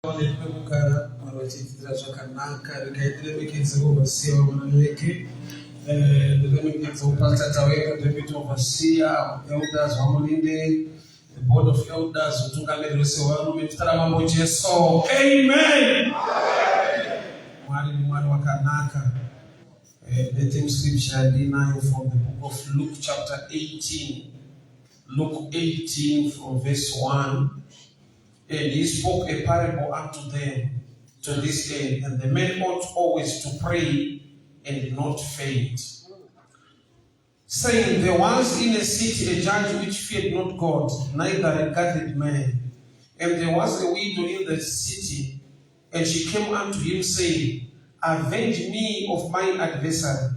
Pekugara Mwari vachiitira zvakanaka. Regai ndiremekedze overseer vamwana veke. Ndiremekedze pastor Taweka, deputy overseer, elders vaMulinde, the board of elders, utungamiriri wese hwevarume, muzita raMambo Jesu, amen. Mwari ni Mwari wakanaka. The theme scripture yandinayo from the book of Luke chapter 18, Luke 18 from verse 1. And he spoke a parable unto them to this end, and the men ought always to pray and not faint. Saying, There was in a city a judge which feared not God, neither regarded man. And there was a widow in the city, and she came unto him, saying, Avenge me of mine adversary.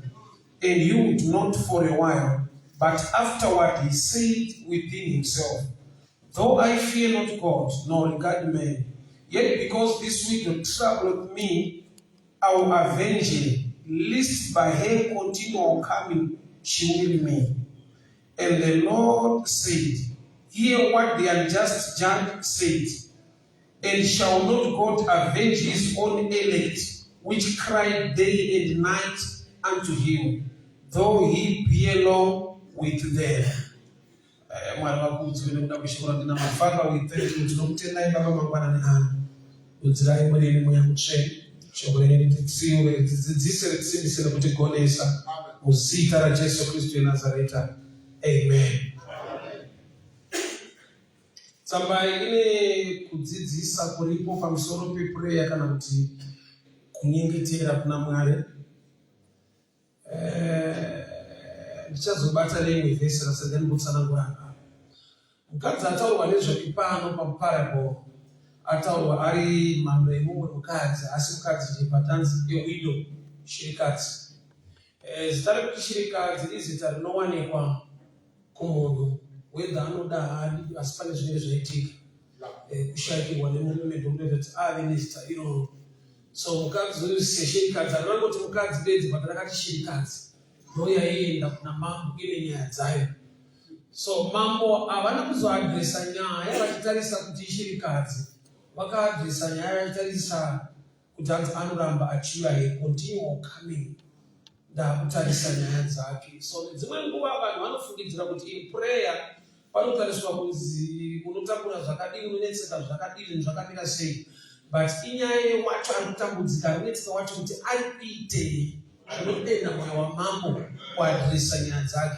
And he would not for a while. But afterward he said within himself, Though I fear not God, nor regard man, yet because this widow troubleth me, I will avenge her, lest by her continual coming she weary me. And the Lord said, Hear what the unjust judge said. And shall not God avenge his own elect, which cry day and night unto him, though he be long with them? Mwari vakudzwe nekuda kweshoko randina. Father, we thank you. Tinokutendai Baba mangwanani ano. Dudzirai murimi Mweya Mutsvene shoko renyu rititsiure, ritidzidzise, ritisimbise nekutigonesa, muzita raJesu Kristu weNazareta, amen. Tsamba ine kudzidzisa kuripo pamusoro peprayer kana kuti kunyengetera kuna Mwari. Ndichazobata neimwe vhesi rasenda ndimbotsanangura apa. Mukadzi ataurwa nezvake pano pamuparable ataurwa ari mhando yemumwe mukadzi, asi mukadzi nje patanzi ewidow, shirikadzi. Zita rekuti shirikadzi izita rinowanikwa kumunhu whether anoda haadi, asi pane zvinenge zvaitika. Kushayikirwa nemurume ndokunoita kuti ave nezita iroro. So mukadzi uyu seshirikadzi, harina kungoti mukadzi bedzi, but rakati shirikadzi ndo yaienda kuna mambo ine nyaya dzayo. So mambo havana kuzoadresa nyaya vachitarisa kuti ishirikadzi. Vakaadresa nyaya vachitarisa kuti hanzi anoramba achiuya, he continual coming, ndakutarisa nyaya dzake. So nedzimwe nguva vanhu vanofungidzira kuti in prayer panotariswa kunzi unotakura zvakadii, unonetseka zvakadii, zvinhu zvakamira sei, but inyaya yewacho ari kutambudzika, ari kunetseka wacho, kuti ari kuitei zvinodenda mwoyo wamambo kuadresa nyaya dzake.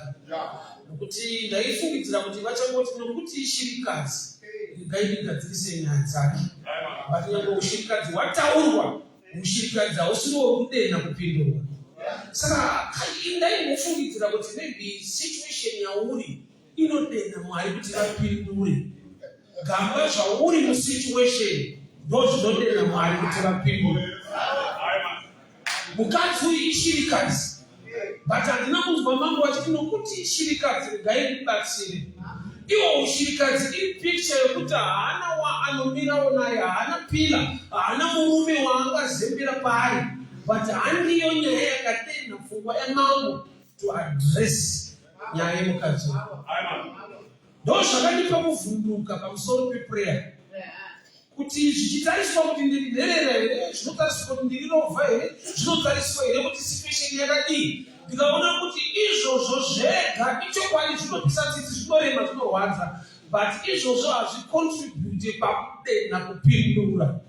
Nokuti ndaifungidzira kuti vachangoti nokuti ishirikadzi, regai ndigadzirise nyaya dzake, but nyange ushirikadzi hwataurwa, ushirikadzi hausiri wokudena kupindurwa. Saka ndaimbofungidzira kuti maybe situation yauri inodena Mwari kuti vapindure. Gamba zvauri musituation ndo zvinodena Mwari kuti vapindure. Mukadzi uyu ishirikadzi, but handina kunzwa mambo vachiti nokuti ishirikadzi regai ndibatsire. Iwo ushirikadzi iri picture yokuti haana waanomirawo naye, haana pillar, haana murume waangazembera paari, but handiyo nyaya yakadena pfungwa yamambo to address nyaya yemukadzi uyu. Ndo zvakandipa kuvhunduka pamusoro peprayer, kuti zvichitariswa kuti ndiri nherera here, zvinotariswa kuti ndiri rovha here, zvinotariswa here kuti situation yakadii. Ndikaona kuti izvozvo zvega ichokwadi zvinopisa tsitsi, zvinorema, zvinorwadza, but izvozvo hazvicontribute pakudena kupindura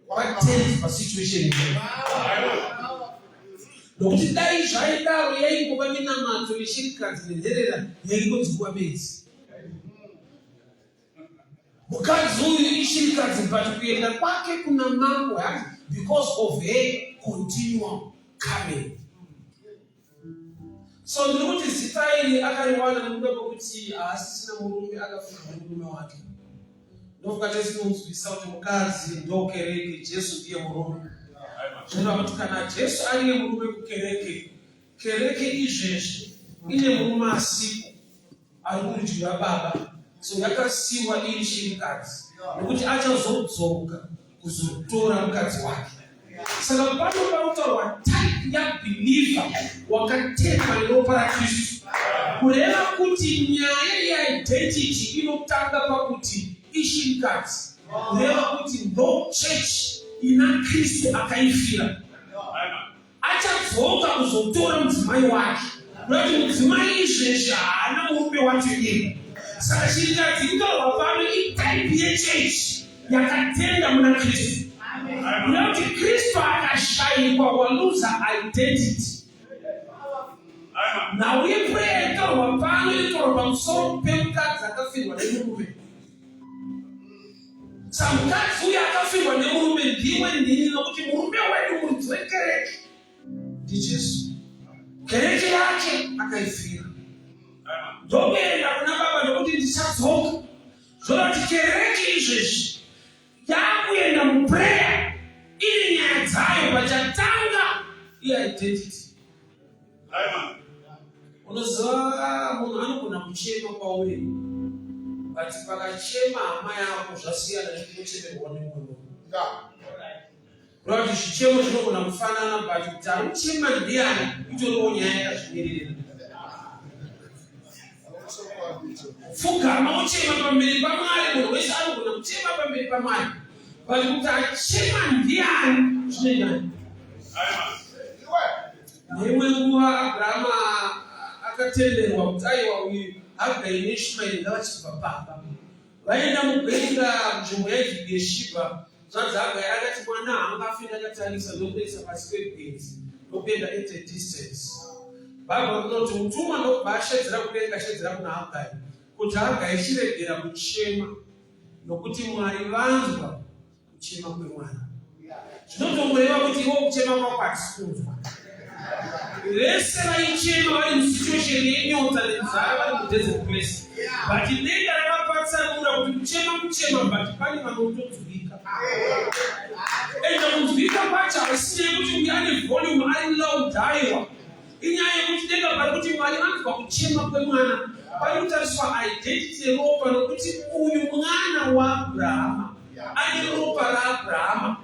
kwatenzi pasituation iyoyo, nokuti dai zvaidaro yaingova minamato yeshirikadzi nenherera yaingonzwiwa bedzi. Mukadzi uyu ishirikadzi, but kuenda kwake kuna mambo hanzi because of her continual coming. So ndiri kuti zita iri akariwana nekuda kwekuti haasisina murume, akafunga nemurume wake. Ndofunga tesinonzwisa kuti mukadzi ndo kereke, Jesu ndiye murume. Zvinoreva kuti kana Jesu ariye murume kukereke, kereke izvezvi ine murume asipo ari kurudyi rwababa. So yakasiwa iri shirikadzi nekuti achazodzoka kuzotora mukadzi wake. Saka pano panotaurwa type yabeliever wakatendwa neropa raKristu, kureva kuti nyaya yeidentity inotanga pakuti ishirikadzi. Kureva kuti ndo chechi ina Kristu akaifira. Achadzoka kuzotora mudzimai wake. Kureva kuti mudzimai izvezvi haana murume wacho iye. Saka chirikadzi inotaurwa pano itype yechechi yakatenda muna Kristu. Kureva kuti Kristu akashayikwa waluza identity. Nhau yeprayer itaurwa pano inotaurwa pamusoro pemukadzi akafirwa nemurume. Saka mukadzi uyu akafirwa nemurume ndiwe ndini, nokuti murume wedu muridzi wekereke ndiJesu. Kereke yake akaifira ndokuenda kuna Baba nokuti ndichadzoka. Zvoreva kuti kereke izvezvi yakuenda muprayer ine nyaya dzayo, pachatanga iidentity. Unoziva, munhu anogona kuchema kwauri, but pakachema hama yako zvasiyana nekuchemerwa nemumwe munhu. Kureva kuti zvichemo zvinogona kufanana, but kuti ari kuchema ndiani itoriwo nyaya yakazvimiririra. Pfugama uchema pamberi paMwari, munhu wese anogona kuchema pamberi paMwari, but kuti achema ndiani zvine nyaya. Neimwe nguva Abrahama akatenderwa kuti aiwa, uyu Hagai neIshmaeri ngavachibva pamba. Vaenda mugwenga nzvimbo yainzi Beersheba. Zvanzi Hagai akati, mwana haangafi ndakatarisa, ndokuisa pasi pegwenzi ndokuenda at a distance. Bhaibheri rinoti mutumwa ndokubva ashedzera kudenga, ashedzera kuna Hagai kuti, Hagai, chiregera kuchema, nokuti Mwari vanzwa kuchema kwemwana. Zvinotongoreva kuti iwo kuchema kwako hatisi kunzwa. Vese vaichema vari musituation yenyota nenzara vari mudesert place, but denga rakapatsanura kuti kuchema kuchema, but pane vanotonzwika. Ende kunzwika kwacho haisi nyaya yekuti uyu ane volume, ari loud. Aiwa, inyaya yekuti denga pari kuti Mwari vanzwa kuchema kwemwana, pari kutariswa identity yeropa, nokuti uyu mwana waAbrahama, ane ropa raAbrahama.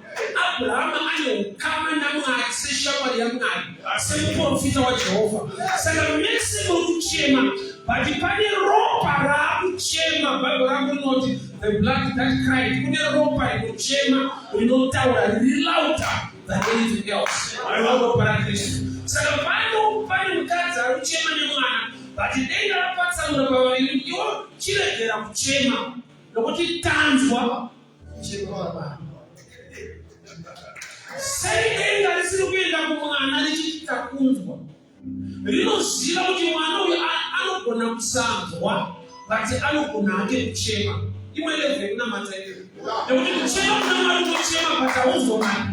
Abrahama ane ukama naMwari seshamwari yaMwari, semuprofita waJehovha. Saka mese muri kuchema, but pane ropa raakuchema. Bhaibheri rangu rinoti the blood that cried. Kune ropa rinochema, rinotaura, riri louder than anything else, rinova ropa raKristu. Saka pano pane mukadzi ari kuchema nemwana, but denga rapatsanura pavaviri: iwo chiregera kuchema, nokuti tanzwa kuchema kwamwana. Sei denga risiri kuenda kumwana richiti takunzwa? Rinoziva kuti mwana uyu anogona kusanzwa, but anogona hake kuchema. Imwe level yekunamata iyo, nekuti kuchema kuna Mwari unochema but haunzwa Mwari,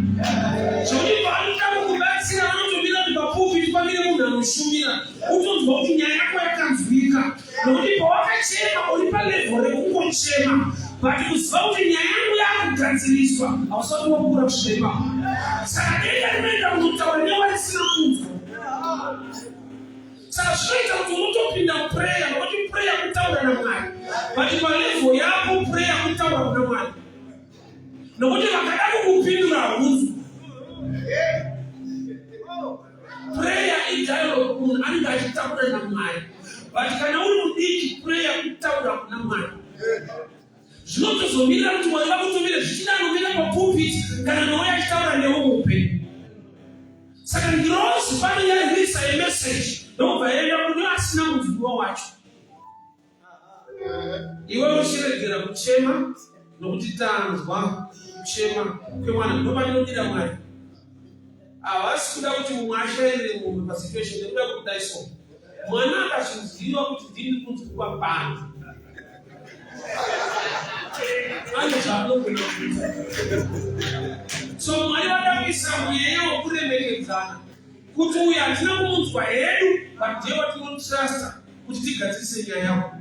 zvekuti paanoda kukubatsira vanotomira kuti papulpit pamire munhu anoshumira, utonzwa kuti nyaya yako yakanzwika, nokuti pawakachema uri palevel rekungochema, but kuziva kuti nyaya yangu yakugadziriswa hausati wakura kusvika ipapo. Saka denga rinoenda kunotaura newarisina kunzwa. Saka zvinoita kuti unotopinda muprayer, nokuti prayer kutaura naMwari, but palevel yako prayer kutaura kuna Mwari, nokuti vakada kukupindura haunzwi. Prayer idialogue, munhu anenge achitaura naMwari, but kana uri mudiki, prayer kutaura kuna Mwari. Zvinotozomirira kuti Mwari vakutumire, zvichida anomira papulpit kana nouya achitaura newe muupenyu. Saka ngirozi pano yarwisa yemessage, ndokubva yaenda kune asina kunzwiwa wacho: iwe uchiregera kuchema, nokuti tanzwa kuchema kwemwana. Ndopanodira Mwari havasi kuda kuti mumwe ashairire mumwe pasituation, nekuda kwekudai. So mwana akazviziva kuti ndini kunzwikwa pano, ane zvaanogona kuita. So Mwari vada kuisa mweya wokuremekedzana kuti uyu hatina kumunzwa hedu, but ndiye watinotrusta kuti tigadzirise nyaya yako.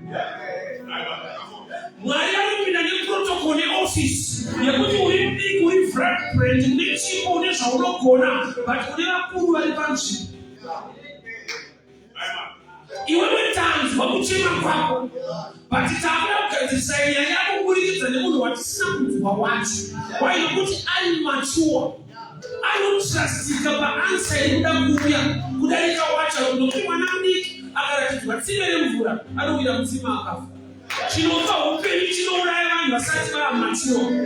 Mwari anopinda neprotocol neoffice yekuti uri mudiki, uri vibrant, une chipo, une zvaunogona, but une vakuru vari panzvimbo. Iwewe tanzwa kuchema kwako, but taakuda kugadzirisa nyaya yako kuburikidza nemunhu watisina kunzwa wacho. Why? Nokuti ari mature, anotrustika paanswer iri kuda kuuya kudarika wacho, nokuti mwana mudiki akaratidzwa tsime remvura anowira mutsime akafa. Chinopa upenyu chinouraya vanhu vasati vamature.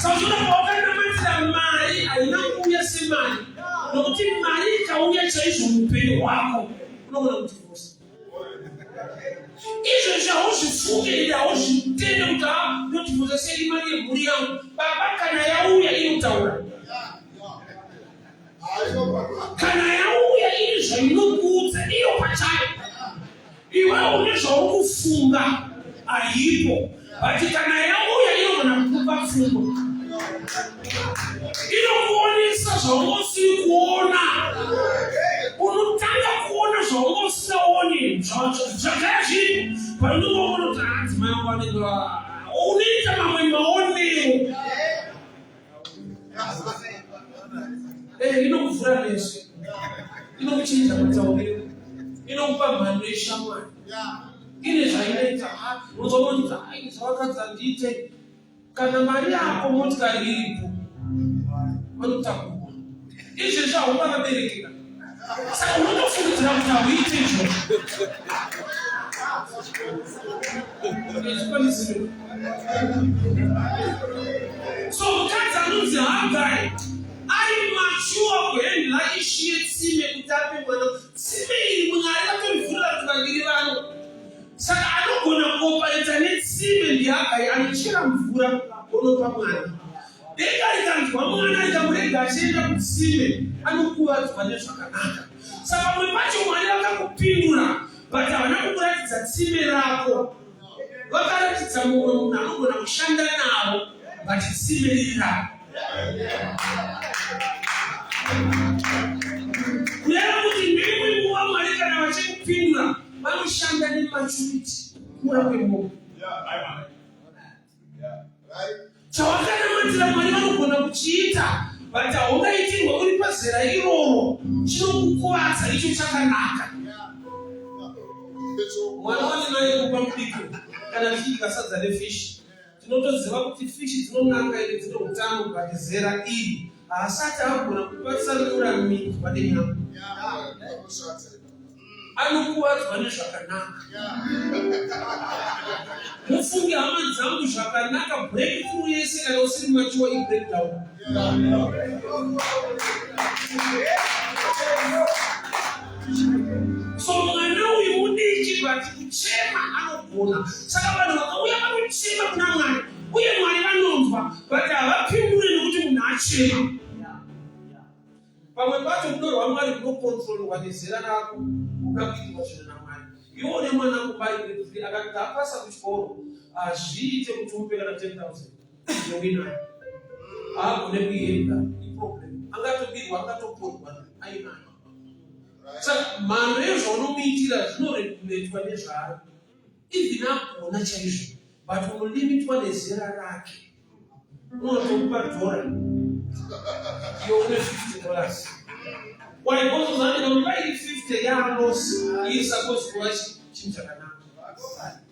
Saka unoona pawakanamatira mari haina kuuya semari, nokuti mari ikauya chaizvo muupenyu hwako unogona kutifosa. Izvezvi hauzvifunge ende hauzvitende kuti ha ndinotifosa sei mari yemhuri yangu. Baba kana yauya inotaura. Kana yauya iri zvainokuudza iyo pachayo. Iwe une zvauri kufunga haipo but kana yauya inogona kukupa pfungwa inokuonesa zvaunga usiri kuona unotanga kuona zvaunga usingaoni zvagara zviripo paunonga uona kuti adzimai angu anenge unoita mamwe maonero Eh, inokuvhura meso, inokuchinja matauriro, inokupa mhando yeshamwari, ine zvainoita. Unozoona kuti ai zvavakadzi handiite. Kana mari yako motikari iripo, vanotakurwa. Izvezvi hauna vaberekeka, saka unotofungidzira kuti hauite izvozvo. Zvikwanisiro. So mukadzi anonzi Hagai ari mature kuhendla ishu yetsime kuti ape mwana. Tsime iri Mwari vatorivhurira kuti vaviri vano. Saka anogona kuopareta netsime ndiHagai anochera mvura onopa mwana. Denga rikanzwa mwana rikamurega achienda kutsime anokuvadzwa nezvakanaka. Saka pamwe pacho Mwari vakakupindura but havana kukuratidza tsime rako. Vakaratidza mumwe munhu anogona kushanda navo but tsime riri rako. Kureva kuti neimwe nguva Mwari kana vachikupindura vanoshanda nematurity kukura kwemunhu. Chawakanamatira Mwari vanogona kuchiita but haungaitirwe uri pazera iroro chinokukuvadza icho chakanaka. Mwana wandinaye kupa mudiki kana tichidya sadza nefish tinotoziva kuti fish dzinonaka ende dzine utano but zera iri haasati agona kupatsanura minzwa nenyama. Anokuvadzwa nezvakanaka. Mufunge hama dzangu zvakanaka breakthrough yese kana usiri mature i breakdown. So mwana uyu mudiki but kuchema anogona. Saka vanhu vakauya vanochema kuna Mwari uye Mwari vanonzwa but havapindure nekuti munhu achema. Pamwe pacho rudo rwaMwari runokontrolwa nezera rako unoda kuitirwa zvinhu naMwari. Iwe une mwana kumba ari grade 3 akati apasa kuchikoro hazviite kuti umupe kana 10,000 yowinayo. Haagone kuienda iproblem. Angatobirwa angatopondwa ainayo. Saka mhando yezvaunomuitira zvinoreguletwa nezvaari. Even agona chaizvo but unolimitwa nezera rake. Unotokupa dhora iwe une 50 dollars. Why? Because uzange nokupa iri 50 yaalosi iri suppose kuva chinhu chakanaka.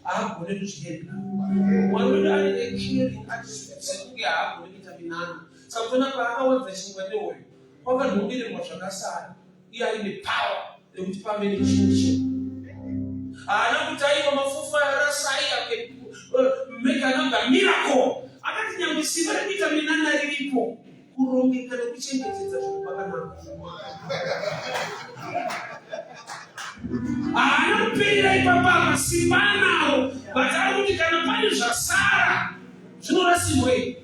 Haagone kuzvienda. Mwari wedu ane a caring attitude sekunge haagone kuita minana. Saka kuona paakawanza chingwa nehoyo kwakanhongererwa zvakasara iye aine power rekuti pave nechinji. Haana kuti aiwa mafufu arasai ake make another miracle. Akati nyangwe simba rekuita minana riripo kurongeka nekuchengetedza zvinhu kwakanaka. Haana kuperera ipapa apa simba anaro but ari kuti kana pane zvasara zvinorasirwei.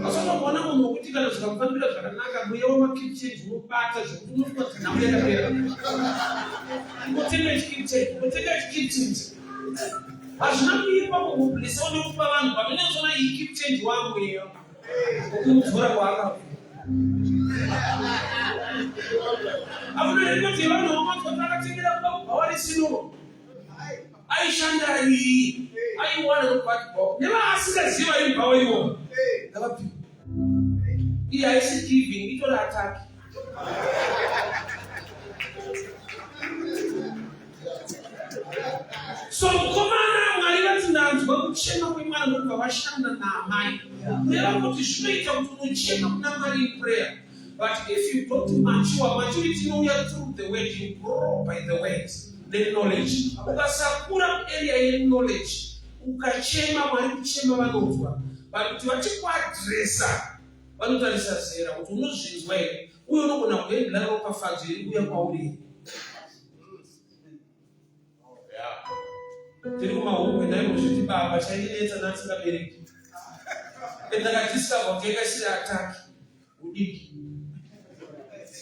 Asi unoona munhu wekuti kana zvikamufambira zvakanaka mweya wemakeep change unobata zvekuti unofunga kuti nhamo yakapera. Ungotenga chikeep change, ungotenga chikeep change. Hazvina kuipa kuhublesa nekupa vanhu pamene uzoona iyi keep change wangu iyo. Kumudzora kwaakabva. Hakuna rekodi yevanhu vamanzwa kuti akatengera bhawa resinuro. Aishanda iyi aiwana nokubati nevaasingazivi vari mubhawa imomo ngavapiwe. Iyi haisi giving, itori attack. So mukomana Mwari vati ndanzwa kuchema kwemwana ndokubva vashanda naamai. Kureva kuti zvinoita kuti unochema kuna Mwari in prayer. But if you don't mature, maturity inouya through the word, you grow by the words. neknowledge. Ukasakura kuarea yeknowledge, ukachema Mwari kuchema vanonzwa, but kuti vachikuadresa vanotarisa zera kuti unozvinzwa here uye unogona kuhendla ropafadzo iri kuuya kwauri here. Tiri kumahumbwe ndaimbozviti baba chainetsa ndandingabereki and ndakadiscover kuti yanga isiri attack udiki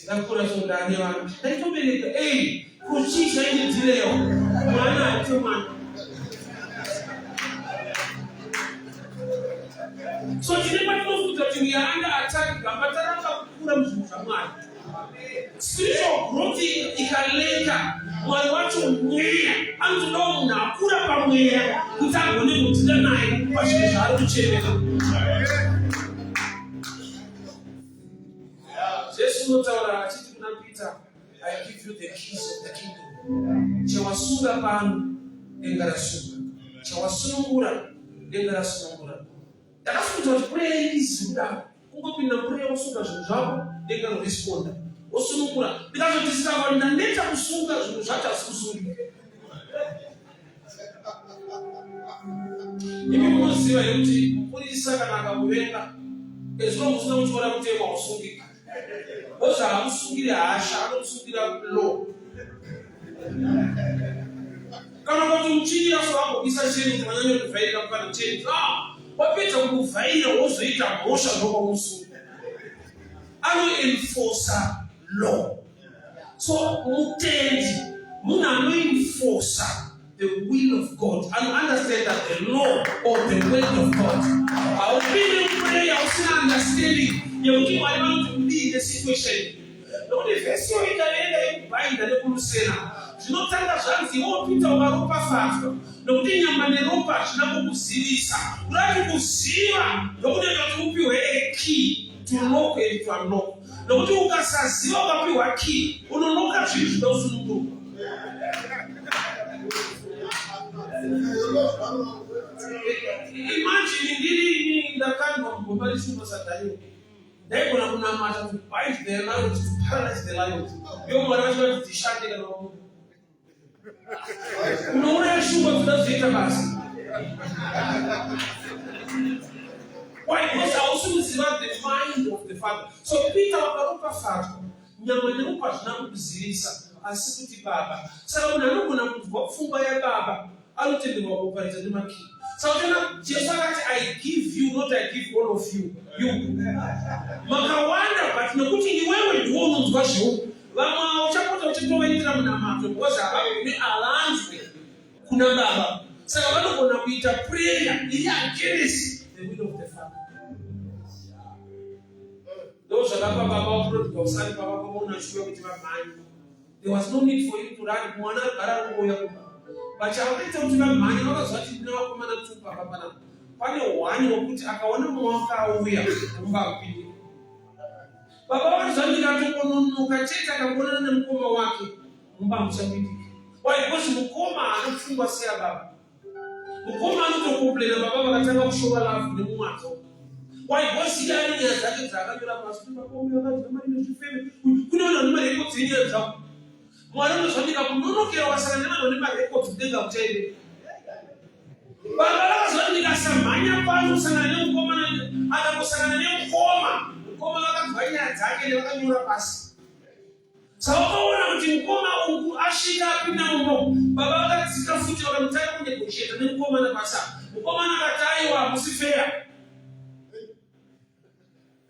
ndakura so ndane vanhu ndaitobereka ei kuchii chaindidileyo mwana aite mwana. So tine patinofunga kuti we are under attack gamba taramba kukura muzvinhu zvaMwari. Spiritual growth ikaleka, Mwari wacho mweya anotodawo munhu akura pamweya kuti agone kudzida naye pazvinhu zvaari kuchemera. Jesu unotaura achiti kuna Peter, I give you the keys of the kingdom. Chawasunga pano denga rasunga, chawasunungura denga rasunungura. Ndakafunga kuti prayer easy kudaro, kungopinda prayer wosunga zvinhu zvako denga roresponda wosunungura. Ndikazodiscover kuti ndaneta kusunga zvinhu zvacho asi kusungika. Imi munoziva here kuti mupurisa kana akakuvenga as long usina kutyora mutemo hausungiki. Because haakusungiri hasha, anokusungira law. Kana kuti muchinyira so vambobisa cheni kuti vanyanye kuvhairira mukana cheni. Ah, wapedza kuvhaira wozoita mhosva ndokwamusunga. Anoenforcer law. So mutendi munhu anoenforcer the will of God, anounderstand that the law or the word of God. Haupinde muprayer usina understanding yekuti Mwari vanoti kudii nesituation. Nokuti vhesi iyo ikaenda yekubhainda nekulusena zvinotanga zvanzi iwo Peter wakaropafadzwa nokuti nyama neropa hazvina kukuzivisa. Kuda kuti kuziva ndokunoita kuti upiwe a key to lock and to unlock. Nokuti ukasaziva ukapiwa key unonoka zvinhu zvinoda kusunungurwa. Imagine ndiri ini ndakandwa mugomba reshumba saDaniel. Ndaigona kunamata to bind the lions, to paralyze the lions. Yo Mwari vacho vati dzishande kana wabuda. Unouraya shumba dzoda zvoita basa. Why? Because hausi kuziva the mind of the Father. So Peter wakaropafadzwa nyama neropa hazvina kukuzivisa asi kuti Baba. Saka munhu anogona kunzwa pfungwa yaBaba anotenderwa kuopareta nemakii. Saka uchiona Jesu akati I give you not I give all of you. You. Makawanda but nekuti iwewe ndiwo unonzwa zveuku. Vamwe avo uchapota uchitovaitira munamato because havagone havanzwe kuna Baba. Saka vanogona kuita prayer iri against the will of the Father. Ndozvakapa baba vaprodigal son pavakaona achiuya kuti vamhanye. There was no need for you to run. Mwana agara ari kungouya kumba. But chavakaita kuti vamhanye vakaziva kuti ndine vakomana two pamba panapa. Pane one wekuti akaona mumwe wake auya mumba akupinde. Baba vakaziva ndikatokononoka chete akangoonana nemukoma wake mumba hamuchapindiki. Why? Because mukoma haana pfungwa seyababa. Mukoma anotokomplena baba vakatanga kushova love nemumwe adzoka. Why? Because iye ane nyaya dzake dzaakanyora pasi kuti baba uyu akadya mari nezvifeve. Kune vanhu vane marekodzi enyaya dzavo. Mwari anozvanika kunonokera wasangana nevanhu vane marekodzi kudenga kuchaende. Baba vakazoti ndikasamhanya pano kusangana nemukomana akangosangana nemukoma. Mukoma vakabva nyaya dzake nevakanyora pasi. Saka vakaona kuti mukoma uku asvika apinda mumba umu, baba vakadzika futi vakanotanga kunegotiata nemukomana pasi apa. Mukomana akati aiwa hamusi fair.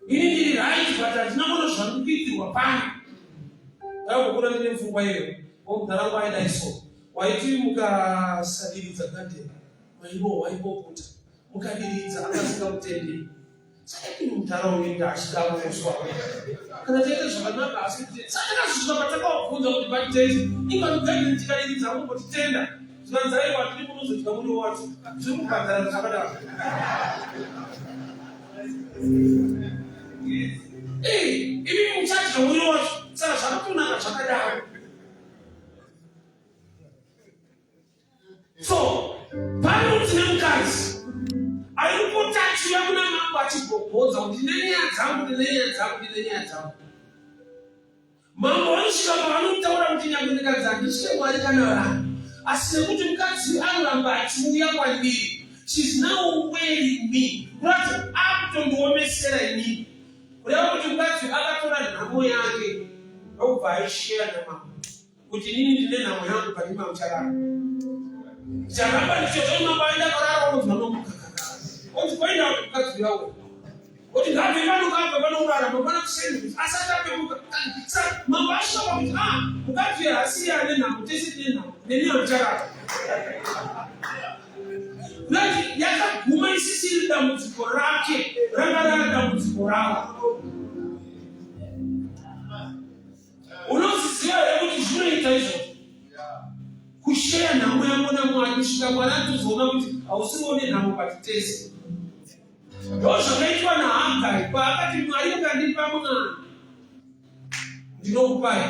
Ini ndiri right but handina kuona zvandiri kuitirwa pano. Ndakambokura ndine pfungwa iyoyo. Mudhara wangu aidai so. Waiti mukasadiridza garden mairohwa waipopota. Mukadiridza anga asingamutenderi. Saka mudhara uyu achida kuswa. Kana taita zvakanaka asi kuti saka takazosvika patakavabvunza kuti batitende inga garden tikadiridza mumbotitenda. Zvikanzi aiwa tiri kunozodya muriwo wacho. Tiri kubhadhara zvakadaro. Eh, imi muchadya muriwo wacho. Saka zvakatonaka zvakadaro. So, pano tine mukadzi ari kupota achiuya kuna mambo achigogodza kuti ndine nyaya dzangu, ndine nyaya dzangu, ndine nyaya dzangu. Mambo vanosvika pavanotaura kuti nyangwe ndikanzi handitye Mwari kana vanhu, asi nekuti mukadzi uyu anoramba achiuya kwandiri, she's now wearing me, kuratidza akutondiomesera inini. Kureva kuti mukadzi uyu akatora nhamo yake ndokubva aisheya namambo kuti inini ndine nhamo yangu but imi hamucharara. Ndicharamba ndichozva mambo aenda akarara onzi vanomuka onzi kwaenda kuti mukadzi uyu auya. Kuti ngabve pano ngabve pano kurara mangwana kuseni kuti asati apepuka. Saka mambo asvika pakuti ah mukadzi uyu haasiye ane nhamo tese tine nhamo neni handicharara. Kuti yakaguma isisiri dambudziko rake ranga rava dambudziko ravo. Unozviziva here kuti zvinoita izvozvo? Kusheya nhamo yako naMwari kusvika Mwari atozoona kuti hausiriwo nenhamo but tese. Ndozvakaitwa naHagari paakati Mwari mukandipa mwana ndinokupai.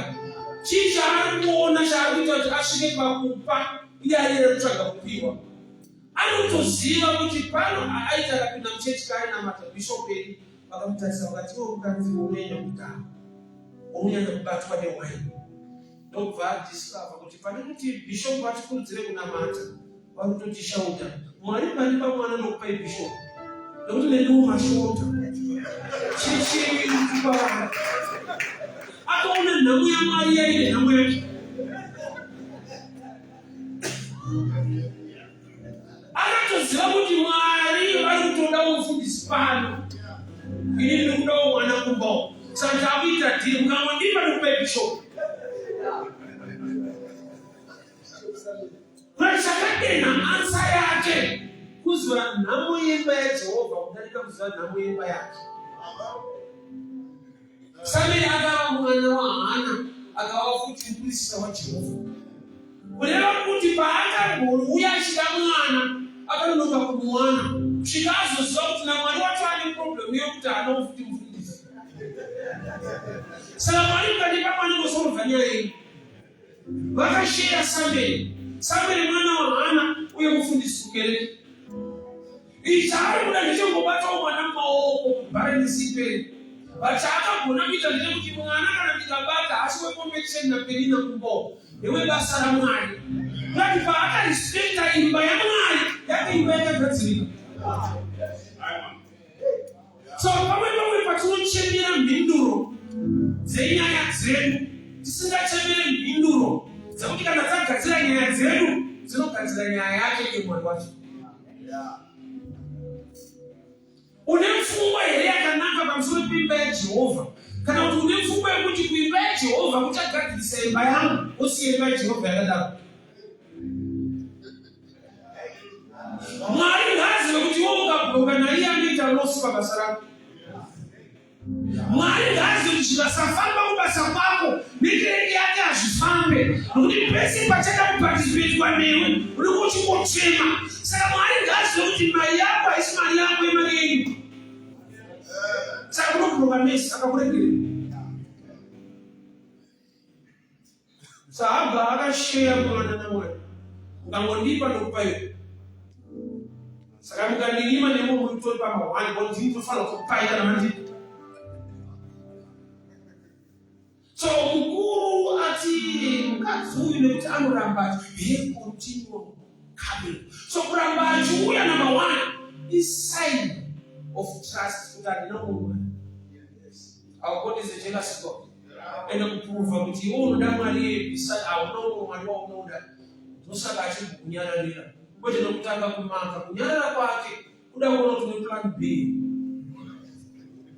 Chii chaari kuona chaari kuita kuti asvike pakupa iye ariere kutsvaga kupiwa? Anotoziva kuti pano aiti akapinda muchechi kaainamata bishop edu vakamutarisa vakati iwe mukadzi unonyanya kudhakwa unonyanya kubatwa newaini ndobva adiscover kuti pane kuti bishop vatikurudzire kunamata vari kutotishauta mwari mukandipa mwana ndokupai bishop nekuti neniwo mashota chichikupa vana akaona nhamo yamwari yaine nhamo yake akatoziva kuti mwari vari kutodawo mufundisi pano ini ndiri kudawo mwana kumbawo saka takuita dhiri mukangondipa ndikupai bishop Chakadenha ansa yake kuziva nhamo yemba yaJehovha kudarika kuziva nhamo yemba yake. Samueri akava mwana waHana akava futi muprista waJehovha. Kureva kuti paakambouya achida mwana akanonoka kumuwana kusvika azoziva kuti naMwari wacho ane problemu yekuti haanawo futi mufundisi. Saka Mwari mukandipa mwana ngosolva nyaya iyi. Vakasheya Samueri, Samueri mwana waHana uye mufundisi kukereke. Ichi chaari kuda ndechekungobatawo mwana mumaoko bharanisi ipere. But chaakagona kuita ndechekuti mwana kana ndikabata haasi wecompetition naPenina kumba uko, ndewebasa raMwari. Ngati paakarespecta imba yaMwari, yake imba yakagadzirika. So pamwe pamwe patinochemera mhinduro dzenyaya dzedu tisingachemere mhinduro dzekuti kana dzagadzira nyaya dzedu dzinogadzira nyaya yake iye Mwari wacho. Une pfungwa here yakanaka pamusoro peimba yaJehovha? Kana kuti une pfungwa yekuti kuimba yaJehovha kuchagadzirisa imba yangu, wosiya imba yaJehovha yakadaro? Mwari ngaazive kuti iwe ukabloka naiye anoita losi pabasa rako. Mwari ngaazive kuti zvikasafamba kubasa kwako nekereke yake hazvifambe, nokuti pese pachada kupatisipetwa newe unenge uchingochema. Saka Mwari ngaazive kuti mari yako haisi mari yako, imari yenyu. Saka unobloka mesi akakuregerera. Sahabha akasheya mwana naMwari. Ukangondipa ndokupa iwe. Saka mukandinyima nemo muri kutori pama one but ndini tofanira kukupai kana mandipa. So mukuru ati mukadzi uyu nekuti anoramba he continue coming. So kuramba achiuya number one is sign of trust kuti handina munhu. Our God is a jealous God. Ende kuprova kuti iwe unoda Mwari yebisa hauna umwe Mwari waunoda. Ndosaka achimbokunyararira. Kwete nokutanga kumaka. Kunyarara kwake kuda kuona kuti une plan B.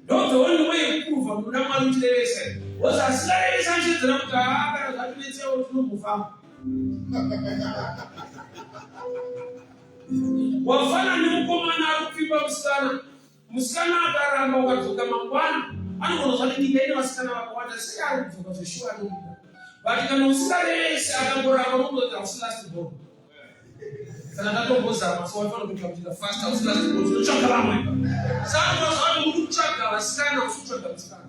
Ndo the only way yekuprova kuti unoda Mwari uchirevesa. Because asingarevesa achiedzera kuti haa kana zvatinetsewo tinombofamba. Wafana nemukomana ari kupfimba musikana Musikana akaramba ukadzoka mangwana anogona zvati nyika ine vasikana vakawanda sei ari kudzoka zveshuwa anomuda but kana usingarevesi akangoramba unongoti hausi last born kana ndatombozama so waifanira kuita kuita fast hausi last born tinotsvaga vamwe saka zvati uri kutsvaga vasikana usi kutsvaga musikana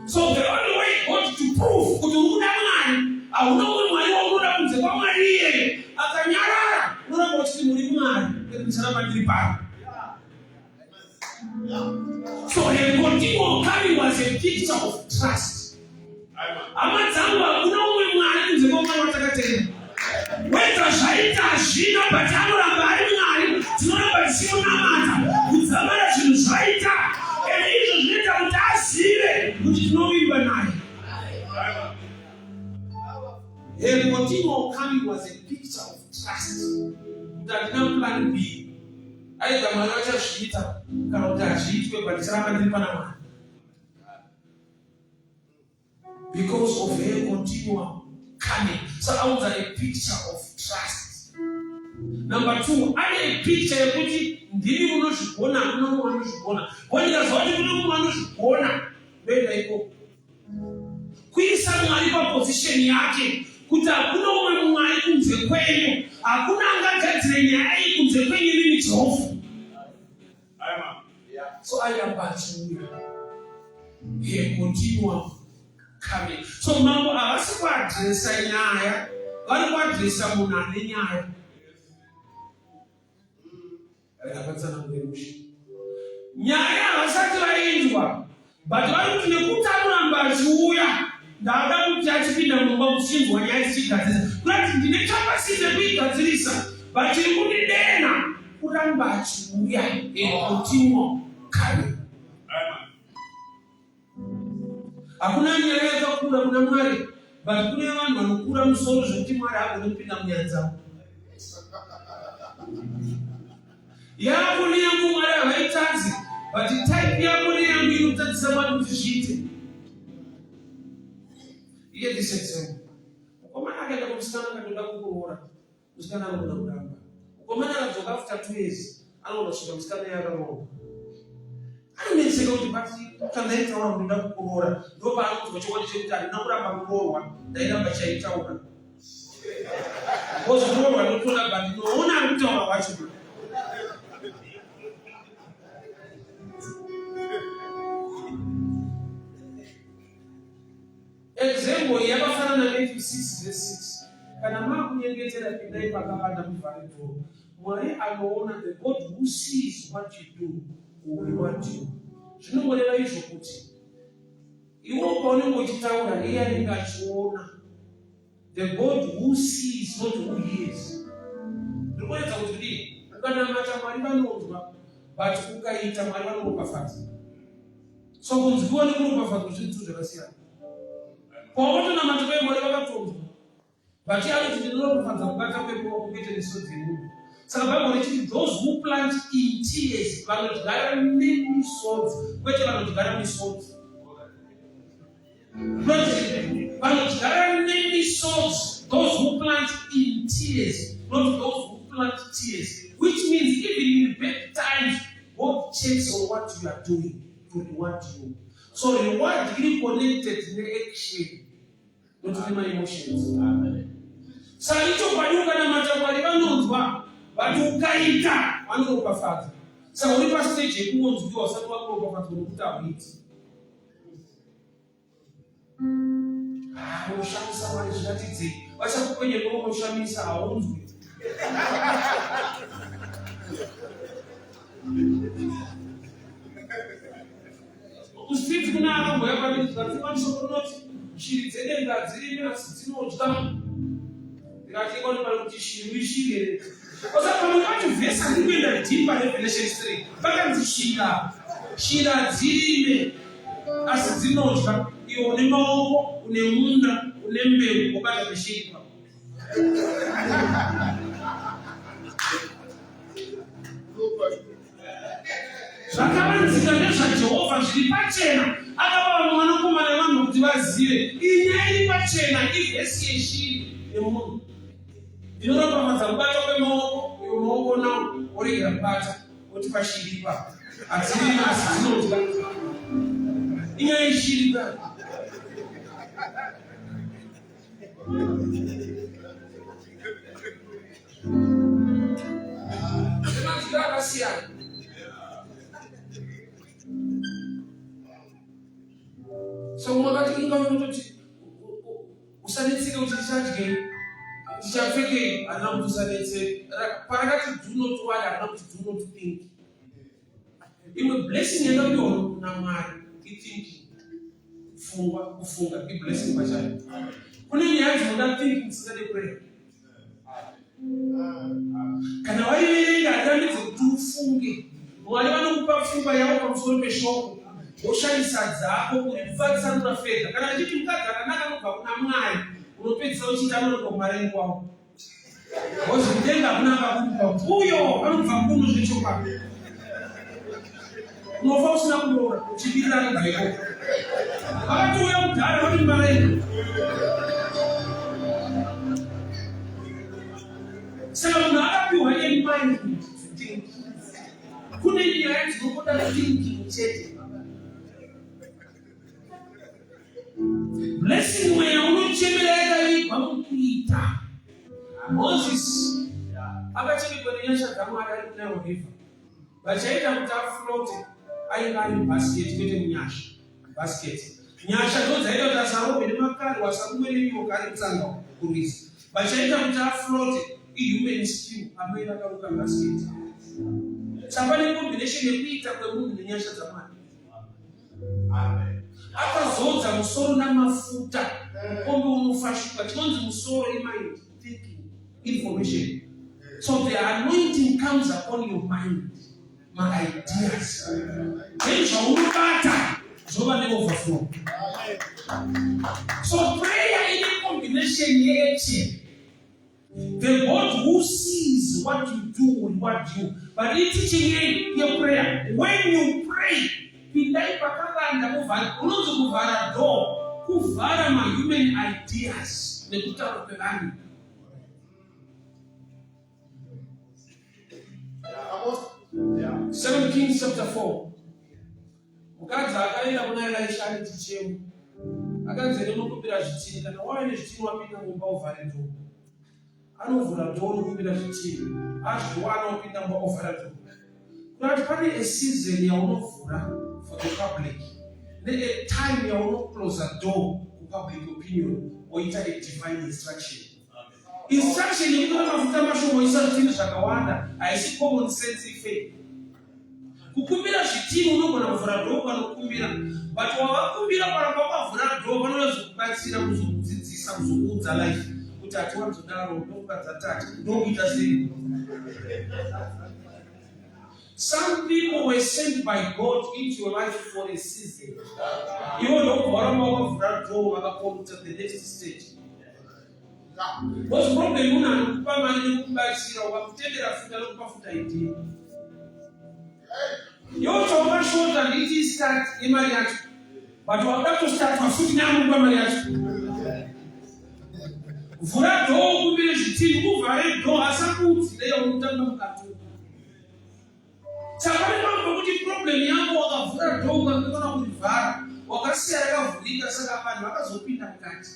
so the only way God to prove kuti uri kuda Mwari hauna umwe Mwari waunoda kunze kwaMwari iyeye akanyarara unoramba uchiti muri Mwari kwete ndicharamba ndiri pano so So her continual coming was a picture of trust. Hama dzangu, hakuna umwe Mwari kunze kwaMwari watakatenda. Whether zvaita hazvina, but anoramba ari Mwari. Tinoramba tichimunamata kudzamara zvinhu zvaita, ende izvo zvinoita kuti azive kuti tinovimba naye. Her continual coming was a picture of trust. Kuti handina plan B. Either Mwari vachazviita kana kuti hazviitwe, but ndicharamba ndiri pana Mwari. Because of her continual coming. So aunza a picture of trust. Number two, ane a picture yekuti ndimi munozvigona, hakuna mumwe anozvigona. Wandikaziva kuti kune mumwe anozvigona, ndoenda ikoko. Kuisa Mwari paposition yake kuti hakuna umwe Mwari kunze kwenyu, hakuna angagadzire nyaya iyi kunze kwenyu imimi Jehovha. So airamba achiuya. He continual coming. So mambo havasi kuadresa nyaya, vari kuadresa munhu ane nyaya. Rakabatsanangure mushe. Nyaya havasati vainzwa, but vari kuti nekuti anoramba achiuya, ndada kuti achipinda mumba kuchinzwa nyaya dzichigadzirisa. Kurati ndine capacity yekuigadzirisa, but chiri kundidena kuramba achiuya. A continual coming. Hakuna nyaya yakakura kuna Mwari, but kune vanhu vanokura musoro zvekuti Mwari haagoni kupinda munyaya dzavo. Yako neyangu Mwari havaitadzi, but type yako neyangu inotadzisa Mwari kuti zviite. Iye this example. Mukomana akaenda kumusikana akatoda kukuroora, musikana anogona kuramba. Mukomana akadzoka after 2 years, anogona kusvika musikana iye akaroorwa. Anonetseka kuti but chandaitaura kuti ndoda kukuroora, ndopaanonzwa chokwadi chekuti handina kuramba kuroorwa, ndairamba chaitaura. Because kuroorwa ndotoda, but ndinoona ari kutaura wacho. Example iyi yakafanana Matthew 6 verse 6. Kana maakunyengetera, pindai pakavanda muvhare door. Mwari anoona, the God who sees what you do will reward you. Zvinongoreva izvo kuti iwe paunenge uchitaura, iye anenge achiona. The God who sees, not who hears. Ndiri kuedza kuti kudii? Ukanamata Mwari vanonzwa, but ukaita Mwari vanoropafadza. So kunzwiwa nekuropafadzwa zvinhu zvakasiyana. Paunotonamata kwaye Mwari vakatonzwa, but anoti ndinoropafadza kubata kwemaoko kwete misodzi yemunhu. Saka Bhaibheri richiti those who plant in tears, vanodyara nemisodzi, kwete vanodyara misodzi. Vanodyara nemisodzi, those who plant in tears, not those who plant tears, which means even in bad times God checks on what you are doing to reward you. So reward iri connected neaction, not nemaemotions. Saka ichokwadi, ukanamata Mwari vanonzwa, but ukaita vanoropafadza. Saka uri pastage yekungonzwiwa, usati wakuropafadzwa nokuti hauiti. Unoshamisa Mwari, zviratidzei. Vachakukwenyera, unoshamisa, haunzwi. Kusiti kuna akambouya pandiri zvikati, shoko rinoti shiri dzedenga hadzirimi asi dzinodya. Ndikati, ikone pari kuti shiri uri shiri here? Osa pamwe pacho vhesi handiri kuenda deeper. Revelation 3 pakanzi shira shira hadzirime asi dzinodya. Iwe une maoko, une munda, une mbeu, wobata neshiri ipapo. Zvakavanzika ndezvaJehovha zviri pachena, akapa vamwe vanakomana vevanhu kuti vazive. Iyi nyaya iri pachena, ivhesi yeshiri nemunhu. Ndinoropafadza kubata kwemaoko. Uyo maoko nawo oregera kubata, oti pashiri ipapo hadzirimi asi dzinodya. Inyaya yeshiri ipapo. Nemazwi akasiyana. So umwe akati inga unototi usanetseke kuti tichadyei, tichapfekei. Handina kuti usanetseke. Parakati do not worry, handina kuti do not think. Imwe blessing yakapiwa naMwari ithinking, pfungwa, kufunga iblessing pachayo. Kune nyaya dzinoda thinking dzisingade prayer. Kana waiverenga hatirambidze kuti ufunge. Mwari vanokupa pfungwa yavo pamusoro peshoko woshandisa dzako kuripatsanura fedha. Kana ndichiti mukadzi akanaka anobva kuna Mwari, unopedzisa uchiti anonobva kumarengi kwavo. Because kudenga hakuna akakupa uyo anobva kuno zvechokwadi. Unofa usina kuroora uchibirira anobva ikoko. Vakatouya kudhara vari mumaraini. Saka munhu akapiwa a mind to think. Kune nyaya dzinobuda thinking chete. Blessing mweya unochemera yakavigwa mukuita. Moses akachengetwa nenyasha dzaMwari ari kuNile River. Vachaita kuti aflote ainge ari mubasket kwete munyasha. Basket. Nyasha ndo dzaita kuti asarohwe nemakarwe asarumwe nenyoka ari kutsanga kurwizi. Vachaita kuti aflote ihuman skill amai vakaruka basket. Saka pane combination yekuita kwemunhu nenyasha dzaMwari. Akazodza musoro namafuta, mukombe unofashuka. Chinonzi musoro imind, thinking, information. So the anointing comes upon your mind, maideas. Then zvaunobata zvova neoverflow. So prayer ine combination yeaction. The God who sees what you do will reward you. But iteaching yei yeprayer. When you pray, pindai pakavanda muvhara. Unonzi kuvhara door, kuvhara mahuman ideas nekutaura kwevanhu. Second Kings chapter 4. Mukadzi akaenda kuna Elisha ane chichemo. Akanzi ende unokumbira zvitini kana wave nezvitini wapinda mumba uvhare dhoo. Anovhura dhoo unokumbira zvitini. Azviwana opinda mumba ovhara dhoo. Kurati pane a season yaunovhura for the public ne a time yaunoclosa door kupublic opinion oita a divine instruction. Instruction yekutora mafuta mashoma oisa zvitini zvakawanda haisi common sense ifaith. Kukumbira zvitini unogona kuvhura door panokumbira but wavakumbira paramba wakavhura door vanozokubatsira kuzokudzidzisa kuzokuudza life kuti hatiwanzodaro ndokukadza tati ndokuita sei. Some people were sent by God into your life for a season. Iwo ndokubva waramba wakavhura door vakakomuta the next stage. Because problem munhu anokupa mari nekukubatsira ukakutendera futa anokupa futa idea. Iwo chawakashota nditi start yemari yacho. But wakuda kutostartwa futi neanokupa mari yacho. Vhura door ukumbire zvitini uvhare door asakuudzire yaunotamba mukati. Saka pane pamwe pekuti problem yako wakavhura door ukakona kurivhara wakasiya rakavhurika saka vanhu vakazopinda mukati.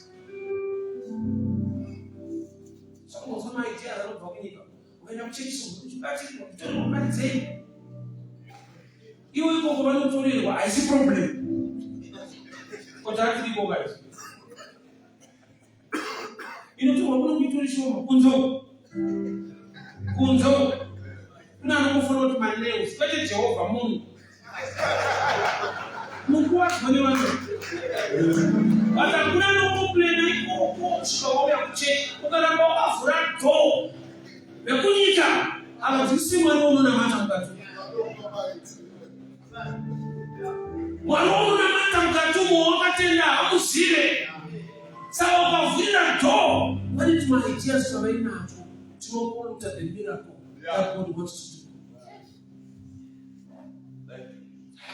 Saka unonzwa maidea anobva kunyika ukaenda kuchechi uchibatirwa kutorerwa mari dzenyu iwe ikoko vanotorerwa haisi problem kuti atiriko guys inotorwa kuno kuitori shoma kunze uko kunze uko kune anongofanira kuti manails kwete jehovha munhu mukuwadzwa nevanhu but hakuna anokomplena ikoko kusvika wauya kuchechi ukaramba wakavhura dhoo vekunyika havadzisi mwari waunonamata mukati Mwari waunonamata mukati umo wakatenda hamuzive. Saka ukavhurira door, pane tumaideas twavainacho tinokuita the miracle that God wants to do.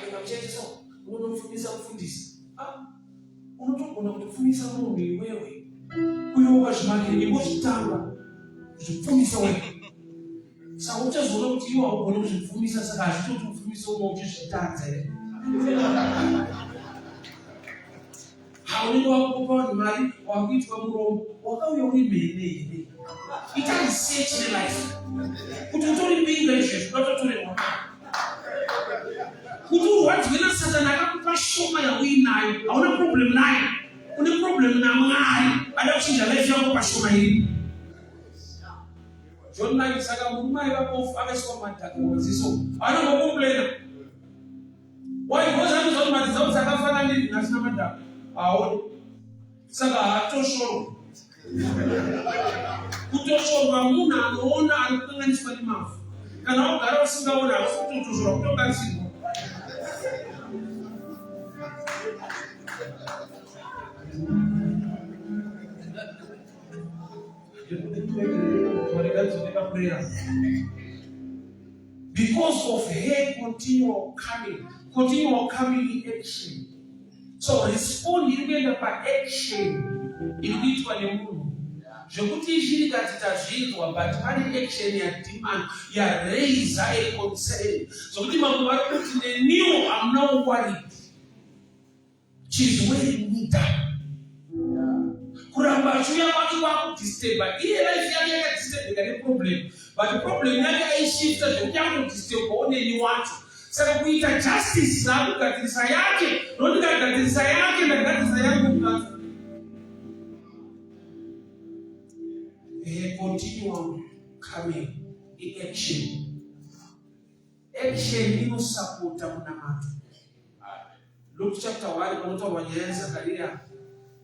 Ukamuchechesa unonomufundisa mufundisi. Ah, unotogona kutopfumisa munhu iwewe. Uyo wakazvimakira ingozvitanga kuzvipfumisa wega. Saka uchazoona kuti iwe haugoni kuzvipfumisa saka hazvitoti upfumise umwe uchizvitadza here? Haunenge wakupa vanhu mari wakuitwa murombo wakauya uri mhene here? Ita research nelife kuti utori mbinga izvezvi unatotorerwa mari kuti urwadziwe nasatani akakupa shoma yauinayo hauna problem naye une problem namwari ada kuchinja life yako pashoma iri John 9 saka murume aiva bofu akaiswa madhaka mumaziso haana kumbokomplaina. Why? Because anoziva kuti mari dzavo dzakafanana nhasi namadhamu haoni, saka haatoshorwa. Kutoshorwa munhu anoona ari kukanganiswa nemavhu. Kana wagara usingaoni, hausi kutotoshorwa, kutobatsirwa. Because of her continual coming, continual coming in action. So respond iri kuenda paaction iri kuitwa nemunhu, zvekuti ishiri kati tazvinzwa, but pane action yademand yaraisa a concern, zvokuti mamwe vari kuti neniwo am now worried. She's wearing me down. Kuramba achiuya kwake kwakudisturba iye. Life yake yakadisturbeka neproblem, but problem yake aishifta zvekuti akutodisturbawo neni wacho. Saka kuita justice naakugadzirisa yake, nokuti ndagadzirisa yake, ndagadzirisa yangu mukadzi. Continual coming iaction. Action inosapota munamato. Luke chapter 1, panotaurwa nyaya yaZakaria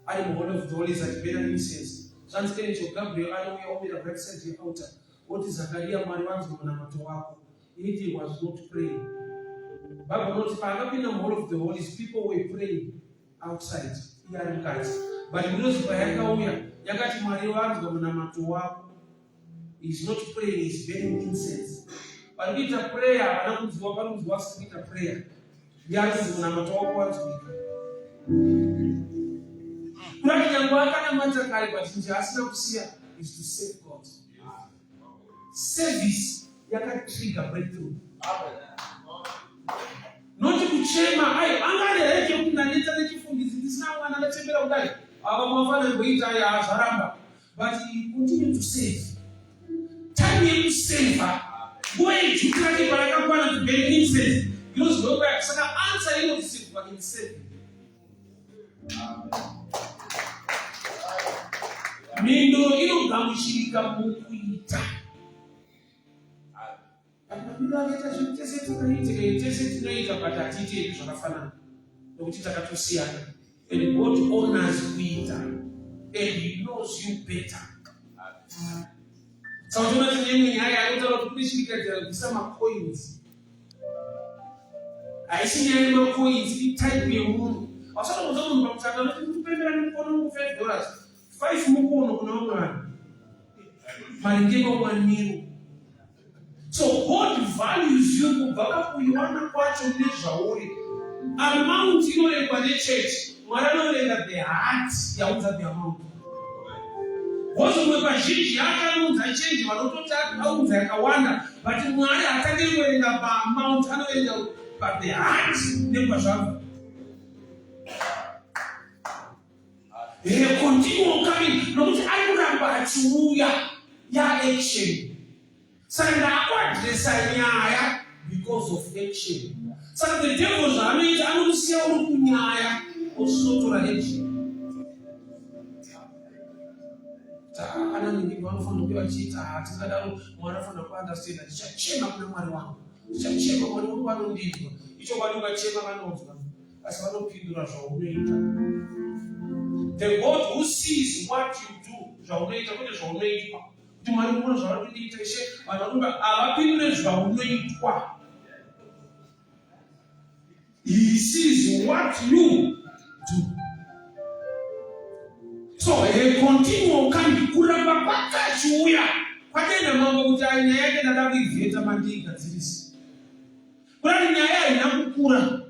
ari muHoly of the Holies achiburna incense, zvanzi angel Gabriel anouya, omira right side yealtar, oti, "Zakaria, Mwari vanzwa munamato wako." Yet he was not praying. Bible rinoti paakapinda muHoly of the Holies, people were praying outside, iye ari mukati. But ngirozi payakauya yakati, "Mwari vanzwa munamato wako." Is not praying, is burning incense. Vari kuita prayer havana kunzwa, vari kunzwa vasiri kuita prayer. Yazi munamato wako wanzwika. Kurati nyange akanamata kare, but nje asina kusiya is to serve God. Service yakatrigger breakthrough, noti kuchema. Ai, anga ane right yekuti ndanetsa nechifundisi, ndisina mwana, ndachembera kudai, ava mafanira kuita aya, zvaramba. But he continue to save. Time yekuseva, nguva yeduty rake parakakwana to burn incense, inozwa. Saka answer inoreceivewa in serving. Mhinduro inogamuchirika mukuita. Mamiriro akaita zvinhu, tese tinoita, tese tinoita, but hatiiti edu zvakafanana nokuti takatosiyana. And God honors kuita and he knows you better. Saka toona tine imwe nyaya yanotaura kuti kune chirikadzi yakabvisa macoins. Haisi nyaya yemacoins, itype yemunhu. Hausatoudza munhu pamuchando anoti ndikupembera nemukono wangu $5, 5 mukono kuna vamwe vanhu maringe mawaniro. So God values you kubva pakuiwana kwacho nezvauri. Amount inoverengwa nechechi, Mwari anoverenga the heart yaunza the amount. Wozomwe pazhinji yake anounza chenji, vanototi aunza yakawanda, but Mwari haatangiri kuverenga paamount, anoverenga pathe heart nekwazvabva. Continue coming, nokuti ari kuramba achiuya yaaction. Saka ndaakuaddressa nyaya because of action. Saka the devil zvaanoita, anokusiya uri kunyaya, ochizotora action. Ana ningi vanofanira kunge vachiita, hatingadaro. Mwari anofanira kuunderstanda. Ndichachema kuna Mwari wangu, ndichachema, Mwari wangu vanondinzwa. Ichokwadi, ukachema vanonzwa, asi vanopindura zvaunoita. The God who sees what you do, zvaunoita, kwete zvaunoitwa. Kuti Mwari kuona zvavari kundiita, Ishe, vanhu vanomba havapindure zvaunoitwa. He sees what you do. So a continual coming, kuramba kwakachiuya kwatenda mambo kuti ai, nyaya yake ndada kuivheta, mandiigadzirisa. Kurati nyaya haina kukura.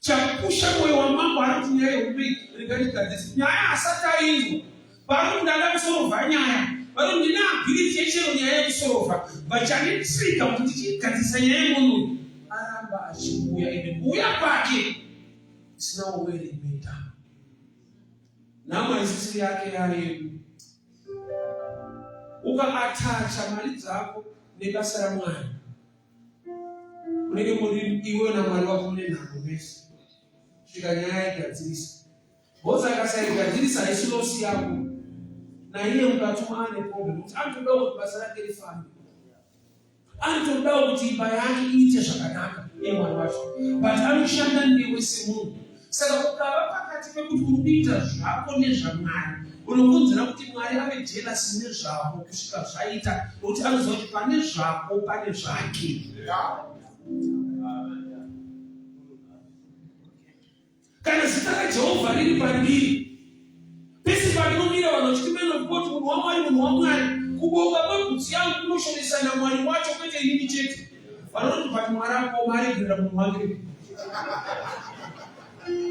Chapusha mwoyo wamambo ari kuti nyaya yehupe regandigadzirisa. Nyaya asati ainzwa, vari kuti ndada kusolva nyaya, vari kuti ndine ability yechero nyaya yekusolva, but chanditrigger kuti ndichigadzirisa nyaya yemunhu uyu, aramba achiuya. Ende kuuya kwake isina wearing. Nhamo haisisiri yake, yayedu. Ukaattacha mari dzako nebasa raMwari, unenge muri iwe naMwari wako mune nhamo mese svika nyaya igadzirisa. Bhozi akasaigadzirisa, haisi loss yako, naiye mukati maane problem, kuti anotodawo kuti basa rake rifambe, anotodawo kuti imba yake iite zvakanaka. Iye Mwari wacho. But anoshanda newe semunhu. Saka ukava pakati pekuti uri kuita zvako nezvaMwari, unokonzera kuti Mwari ave jealous nezvako kusvika zvaita, nokuti anoziva kuti pane zvako pane zvake. Kana zita raJehovha riri pandiri, pese pandinomira vanhu vachiti man of God, munhu waMwari, munhu waMwari, kubonga kwebhutsu yangu kunoshoresa naMwari wacho kwete inini chete. Vanoti but Mwari akoma aregerera munhu wake.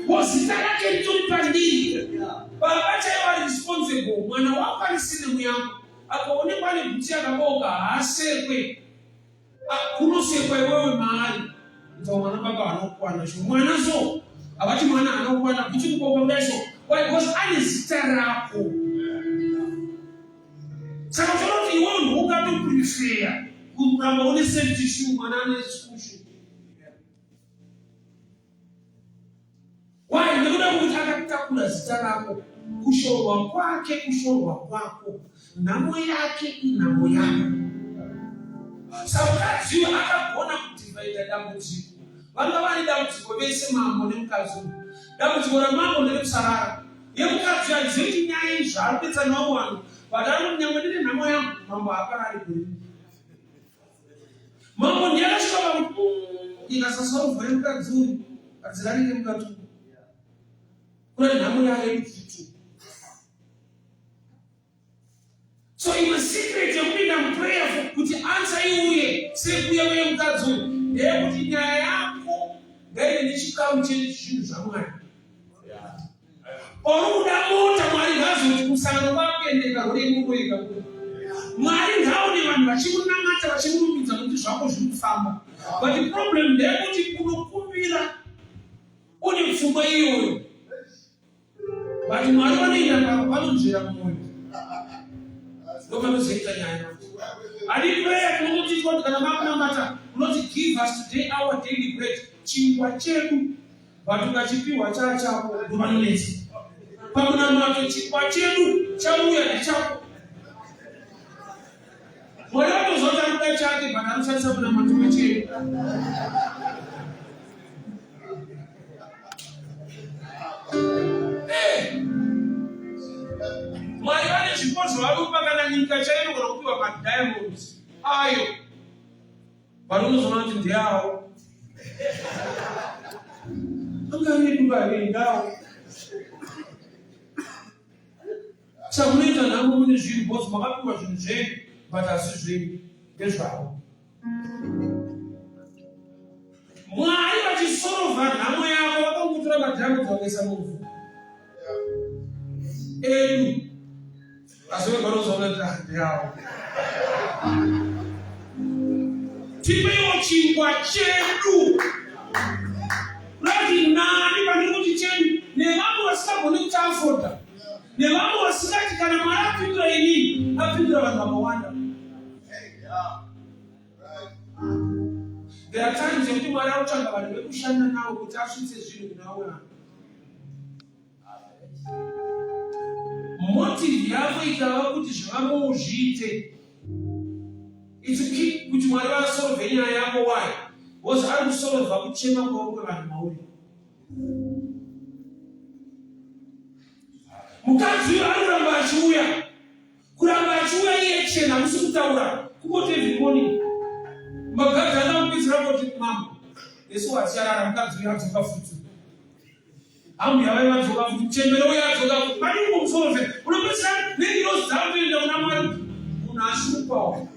Ko zita rake ritori pandiri. Baba chaivo ari responsible, mwana wako ari sinemu yako. Akaonekwa ane bhutsu yakabooka haasekwe. Ah, kunosekwa iwewe maari kuita mwana baba anokwana sho mwana so havati mwana anokwana kuti kuboka kudai so why because ane zita rako saka uchaona kuti iwewe ndiungatoprefeya kuramba une safety shoe mwana ane school shoe Why? Nekuda kwekuti akatakura zita rako. Kushorwa kwake kushorwa kwako. Nhamo yake inhamo yako. Saka mukadzi uyu akagona kudhivhaidha dambudziko. Vanga vane dambudziko vese mambo nemukadzi uyu. Dambudziko ramambo nderekusarara. Yemukadzi uyu handizivi kuti nyaya iyi zvaari kunetsa nevamwe vanhu. But anoti nyangwe ndine nhamo yangu, mambo haaparari gore. Mambo ndiye akasvika pakuti ikasasolvwa yemukadzi uyu hadzirarike mukadzi uyu. Kuna nhamo yayo yekuti So imwe secret yekupinda muprayer for kuti answer iuye sekuuya uye mukadzi uyu ndeyekuti nyaya yako ngaive nechikamu chezvinhu zvaMwari. Pauri kuda mota Mwari ngaazoti kusangano kwakuendeka rori inongoenda kuda. Mwari ngaaone vanhu vachimunamata vachimurumbidza nokuti zvako zviri kufamba. But problem ndeyekuti unokumbira une pfungwa iyoyo. But Mwari vanoenda vanonzvera mwoyo. Ndopanozoita nyaya. Adi prayer tinongotiitwa kuti kana makunamata unoti give us today our daily bread chingwa chedu but ukachipiwa chaa chako ndovanonetsa pamunamato chingwa chedu chauya ndechako mwari vatoziva kuti anoda chake but anoshandisa munamato wechedu eh! mwari vane zvipo zvavanopa kana nyika chaiyo kana kupiwa madiamonds ayo But unozoona kuti ndeawo. Anga edu vaendawo. Saka munoita nhamo mune zvinhu because makapiwa zvinhu zvenyu but asi zvenyu ndezvavo. Mwari vachisorova nhamo yavo vakangotora madhamu dzakaisa muvhu edu asi vanozoona kuti handiyawo tipeiwo chingwa chedu rati nani pandiri kuti chedu nevamwe vasingagoni kuti afoda nevamwe vasingati kana mwari apindura inini apindura vanhu vakawanda There are times yekuti mwari akutsvaga vanhu vekushanda navo kuti asvitse zvinhu kuna vamwe vanhu Motive yako ikava kuti zvavamwewo zviite. It's key kuti Mwari vasolve nyaya yako why? Because ari kusolva kuchema kwavo kwevanhu mauri. Mukadzi uyo ari kuramba achiuya. Kuramba achiuya iye chena musi kutaura kungoti every morning. Magadhi angamupedzera kuti mambo. Yesu acharara mukadzi uyo adzoka futi. Ambuya vaye vadzoka futi muchembere uye adzoka futi pane kumusoro fe unopedzisira nengirozi dzakutoenda kuna Mwari munhu ashukwawo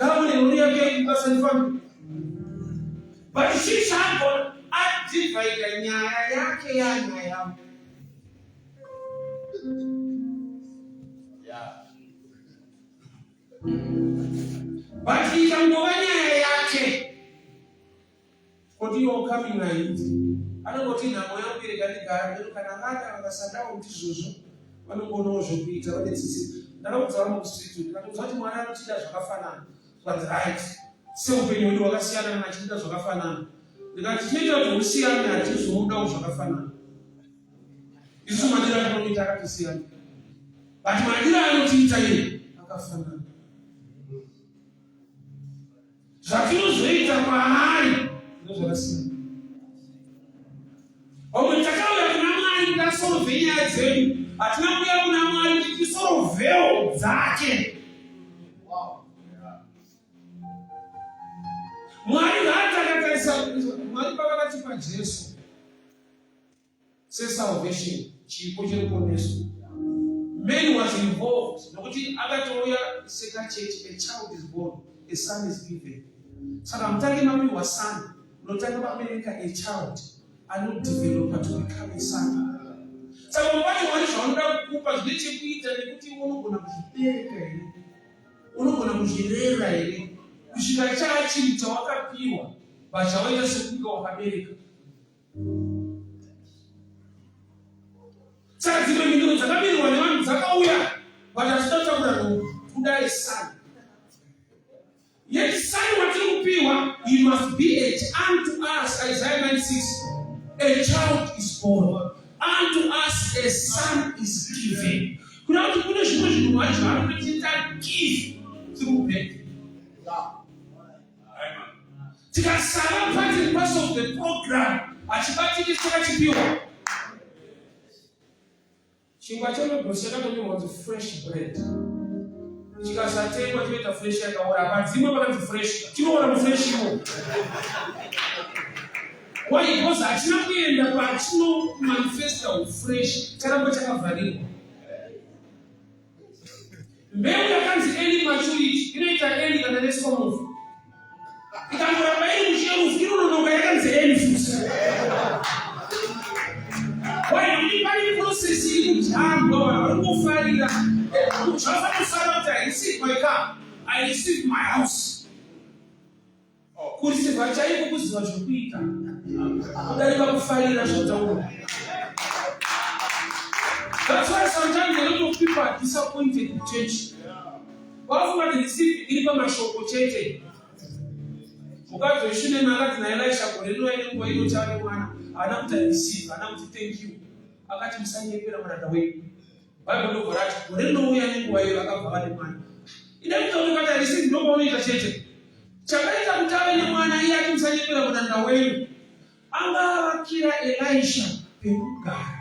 ngaone rori yake basa rifambe but chii chaagona adivhaida nyaya yake yanyaya yangu but ikangova nyaya yake Koti iwo coming haiti. Anongoti nhamo yangu irega ndigare neno kana vada vakasadawo ndizvozvo vanongonawo zvekuita vane tsitsi. Ndakaudza vamwe kustreet ndikatoudza kuti Mwari anotida zvakafanana. Zvikanzi right. Seupenyu hwedu hwakasiyana kana achitida zvakafanana. Ndikati chinoita kuti husiyane hatizomudawo zvakafanana. Isu madiro atinoita akatosiyana. But madiro anotiita iye akafanana. Zvatinozoita kwaari ndozvakasiyana. Vamwe takauya kuna Mwari kuti asolve nyaya dzedu, hatina kuuya kuna Mwari kuti tisolvewo dzake. Mwari ngaatakatarisa Mwari pavakatipa Jesu sesalvation chipo cheruponeso man was involved nokuti akatouya sekachechi a child is born a son is given saka mutange mapiwa son unotanga mabereka a child anodevelopa to become a son saka mubati mwari zvaunoda kukupa zvine chekuita nekuti unogona kuzvibereka here unogona kuzvirera here kusvika chaa chinhu chawakapiwa vachawaita sekunge wakabereka Saka dzimwe mhinduro dzakamirirwa nevanhu dzakauya but hazvina kutaura kudai son. Yet son watiri kupiwa he must be a unto us Isaiah 96 a child is born unto us a son is given. Kuna kuti kune zvimwe zvinhu Mwari zvaanotiita give through birth. Tikasava part and parcel of the program hachibatiki chakachipiwa. Chingwa cheLogos chakatonyorwa kunzi fresh bread. Chikasatengwa chinoita fresh yakaora. Padzimwe pakanzi fresh, chinoora mufresh imo. Why? Because hachina kuenda pachino manifesta ufresh, charamba chakavharirwa. Mbeu yakanzi early maturity inoita early kana neswa muvhu. Ikangoramba iri musherufu inononoka yakanzi early futi. Why? Nekuti pane process iri kujambwa vanhu vari kungofarira. Zvavafanira kufara kuti I receive my car, I receive my house. Kurisirwa chaiko kuziva zvekuita kudarika kufarira zvataura. That's why sometimes a lot of people are disappointed in church. Vafunga kuti receive iri pamashoko chete. Mukadzi weshunemi akati naElisha gore rino aine nguva ino chave mwana haana kuti I receive, haana kuti thank you. Akati musanyepera muranda wenyu. Bible ndobva rati gore rinouya nenguva iyo vakabva vane mwana. Ida kuita kuti ukati harisi ndopaunoita chete. Chakaita kuti ave nemwana iye ati musanyepera muranda wenyu. Anga avakira Elisha pekugara.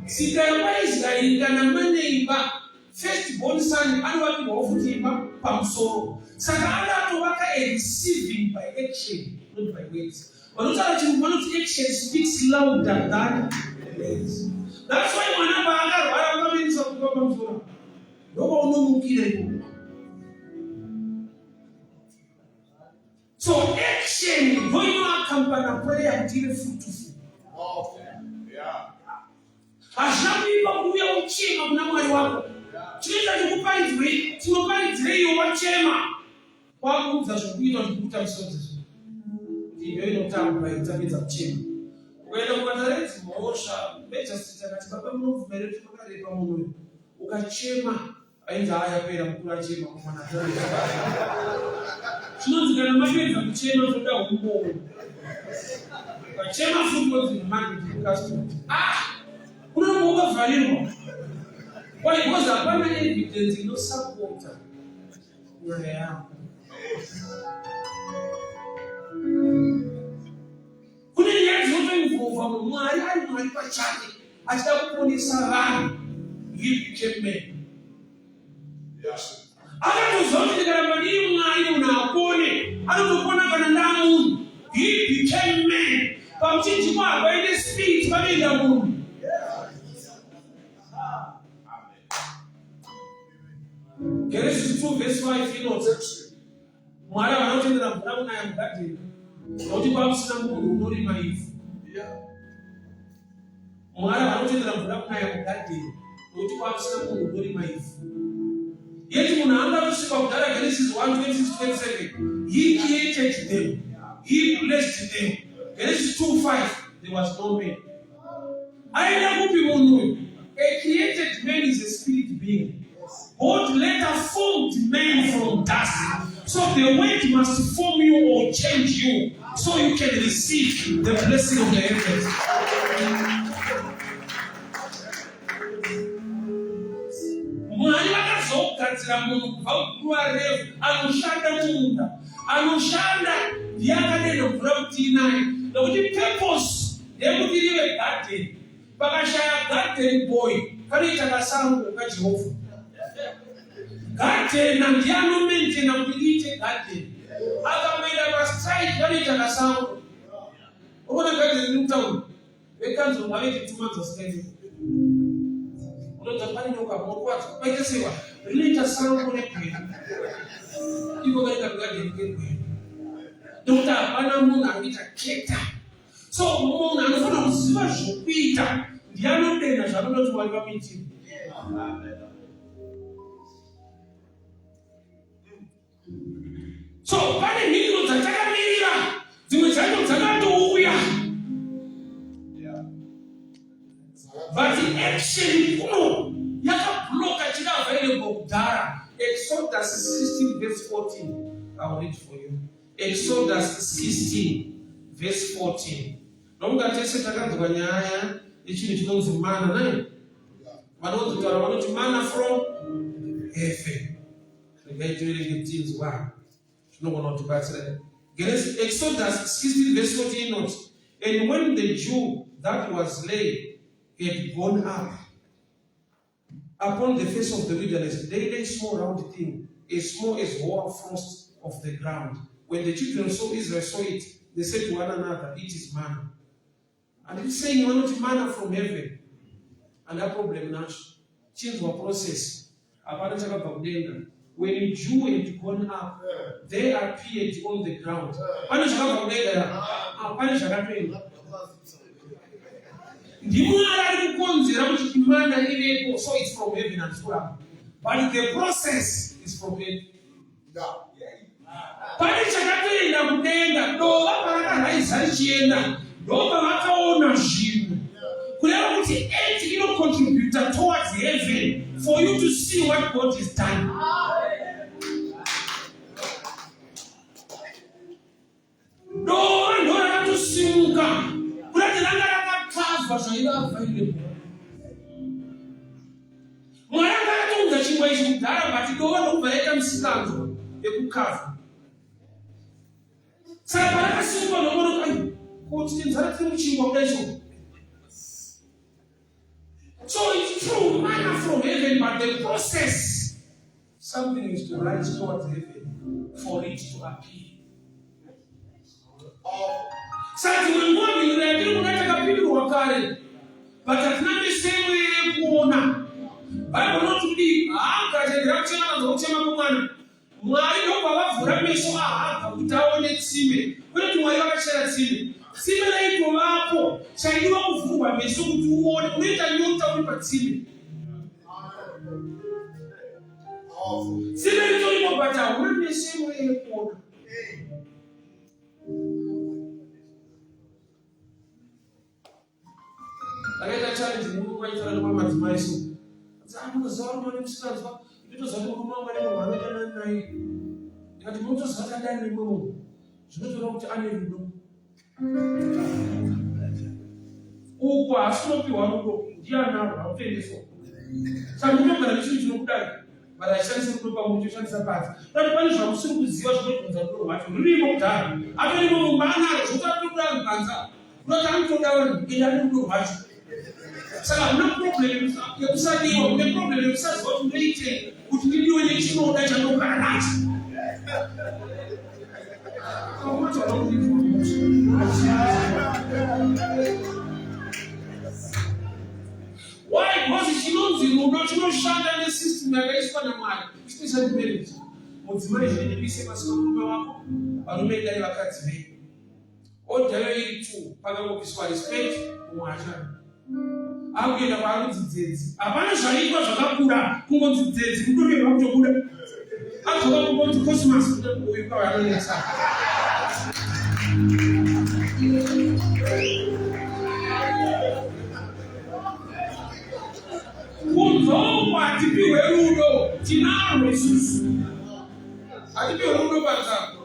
Tsika yekwaIsraeri kana mane imba first born son anovakirwawo futi imba pamusoro. Saka anga atovaka a receiving by action not by words. Vanotaura chirungu vanoti action speaks louder than words. That's why mwana paakarwara vakamuendesa kumba pamusoro. Ndopaunomukira ikoko. So action ndoinoakampana prayer kuti ive fruitful. Hazvina kuipa kuuya uchema kuna Mwari wako. Chinoita chikuparidzirei, tinoparidzirei iwe wachema. Kwakuudza zvekuita kuti kuita misodzi zve. Kuti iyo inotambwa itapedza kuchema. Ukaenda kumatare edzimhosva, magistrate akati baba munobvuma here kuti makarepa munhu uyu? Ukachema ainzi haa yapera mukuru achema mwana Chinonzi kana mapedza kuchema toda humbowo. Ukachema futi wonzi remand in custody. Ah! Unenge wakavharirwa. Why? Because hapana evidence inosapota. Nyaya yako. Kune nyaya dzinotoinvolva Mwari ari Mwari pachake achida kuponesa vanhu. He became man. Yes. Akatoziva kuti ndikaramba ndiri Mwari munhu akone anotopona kana ndamunhu. He became man. Pamuchinjikwa hapaende spirit panoenda munhu. Genesis 2 verse 5 inoti Mwari havana kutendera mvura kunaya mugadheni nokuti kwakusina munhu unorima ivhu. Mwari havana kutendera mvura kunaya mugadheni nokuti kwakusina munhu unorima ivhu. Yet munhu anga atosikwa kudhara Genesis 1 26 27 he created them he blessed them Genesis 2 5 there was no man Aenda kupi munhu uyu? A created man is a spirit being. God later formed man from dust. So the word must form you or change you so you can receive the blessing of the heavens. Mwari vakazogadzira munhu kubva kuguva refu anoshanda mumunda. Anoshanda ndiye akadenha mvura kuti inaye, nokuti purpose ndeyekuti rive garden. Pakashaya garden boy panoita kasango kaJehovha. Gardener ndiye anomaintaina kuti riite garden. Akamboenda pastrike panoita kasango. Unoona garden riri mutauni vekanzuru ngavaite tuma dzasikaite. Unonzwa pane nyoka mokwadzwa paita sewa rinoita sango regweru. Iko kaita garden kegweru. Nekuti hapana munhu anoita keta. So munhu anofanira kuziva zvokuita ndiye anodenha zvaanoda kuti Mwari vamuitire. So pane mhinduro dzatakamirira, dzimwe dzacho dzakatouya, but action kuno yakabloka chiri available kudhara. Exodus 16 verse 14. I will read for you. Exodus 16 verse 14. Nokunga tese takanzwa nyaya yechinhu chinonzi mana nai vanonzitaura vanoti mana from heaven. Regai tiverenge tinzwa zvinogona kutibatsira. Genesis, Exodus 16 verse 14 inoti, And when the dew that was laid had gone up Upon the face of the wilderness there lay small round thing, as small as hoar frost of the ground. When the children of Israel saw it, they said to one another, It is manna. And it's saying vanoti manna from heaven. And that problem nacho. Chinzwa process. Hapana chakabva kudenga. When dew had gone up, they appeared on the ground. Pane zvakabva kudenga. Pane zvakatoenda. NdiMwari ari kukonzera kuti chimana ivepo, so it's from heaven and kuramba. But the process is from heaven. Pane chakatoenda kudenga, dova parakaraisa richienda, ndopavakaona zvinhu. Kureva kuti earth inocontributa towards heaven for you to see what God has done. Dova ndo rakatosimuka kurati ranga rakakavha zvaiva available. Mwari anga akatounza chingwa ichi kudhara but dova ndokubva raita musikanzwa yekukavha. Saka parakasimuka ndomono ai ko tine nzara tiri muchingwa kudai so. So it's true manna from heaven but the process Something is to rise towards heaven for it to appear. Saka dzimwe nguva mhinduro yatiri kuda takapindurwa kare but hatina misemo yekuona. Bible inoti kudii? Haga chendera kuchema kanzwa kuchema kwemwana. Mwari ndobva vavhura meso aHaga kuti aone tsime. Kwete kuti Mwari vakachera tsime. Tsime raitovapo, chaidiwa kuvhurwa meso kuti uone. Unoita nyota uri patsime. Tsime ritorimo but hauna meso yekuona. Ndakaita challenge murume waitaura nemamadzimai so. Anoziva rume nemusikanzwa, nditoziva kuti murume wangu ane munhu anodanana naye. Ndikati munotoziva kuti adani nemumwe munhu. Zvinotoreva kuti ane rudo. Uku haasi kunopiwa rudo, ndiye anarwo, hakutoendeswa. Saka munogara nechinhu chinokudai, but hachishandisi rudo pamwe choshandisa panze. But pane zvamusiri kuziva zvinodhonza rudo rwacho, rurimo kudhara. Atorimo mumba anarwo, zvokuti atobuda vanhu panze apa. Kunoti anotoda vanhu, ende ane rudo rwacho. Saka hamuna problem yekusadiwa, mune problem yekusaziva kuti ndoitei kuti ndidiwe nechinoda chandogara nacho. Why? Because chinonzi rudo chinoshanda nesystem yakaiswa naMwari. Especially marriage. Mudzimai zvinipise pasina murume wako, varume idai vakadzi venyu. Order yayo iri two pakangobviswa respect mumwe achana akuenda kwaanonzi dzedzi hapana zvaitwa zvakakura kungonzi dzedzi kudokerwa kutobuda adzoka kungonzi cosmas uyu kwayo anonetsa kunzokwa hatipihwe rudo tinarwo isusu hatipihwe rudo panzako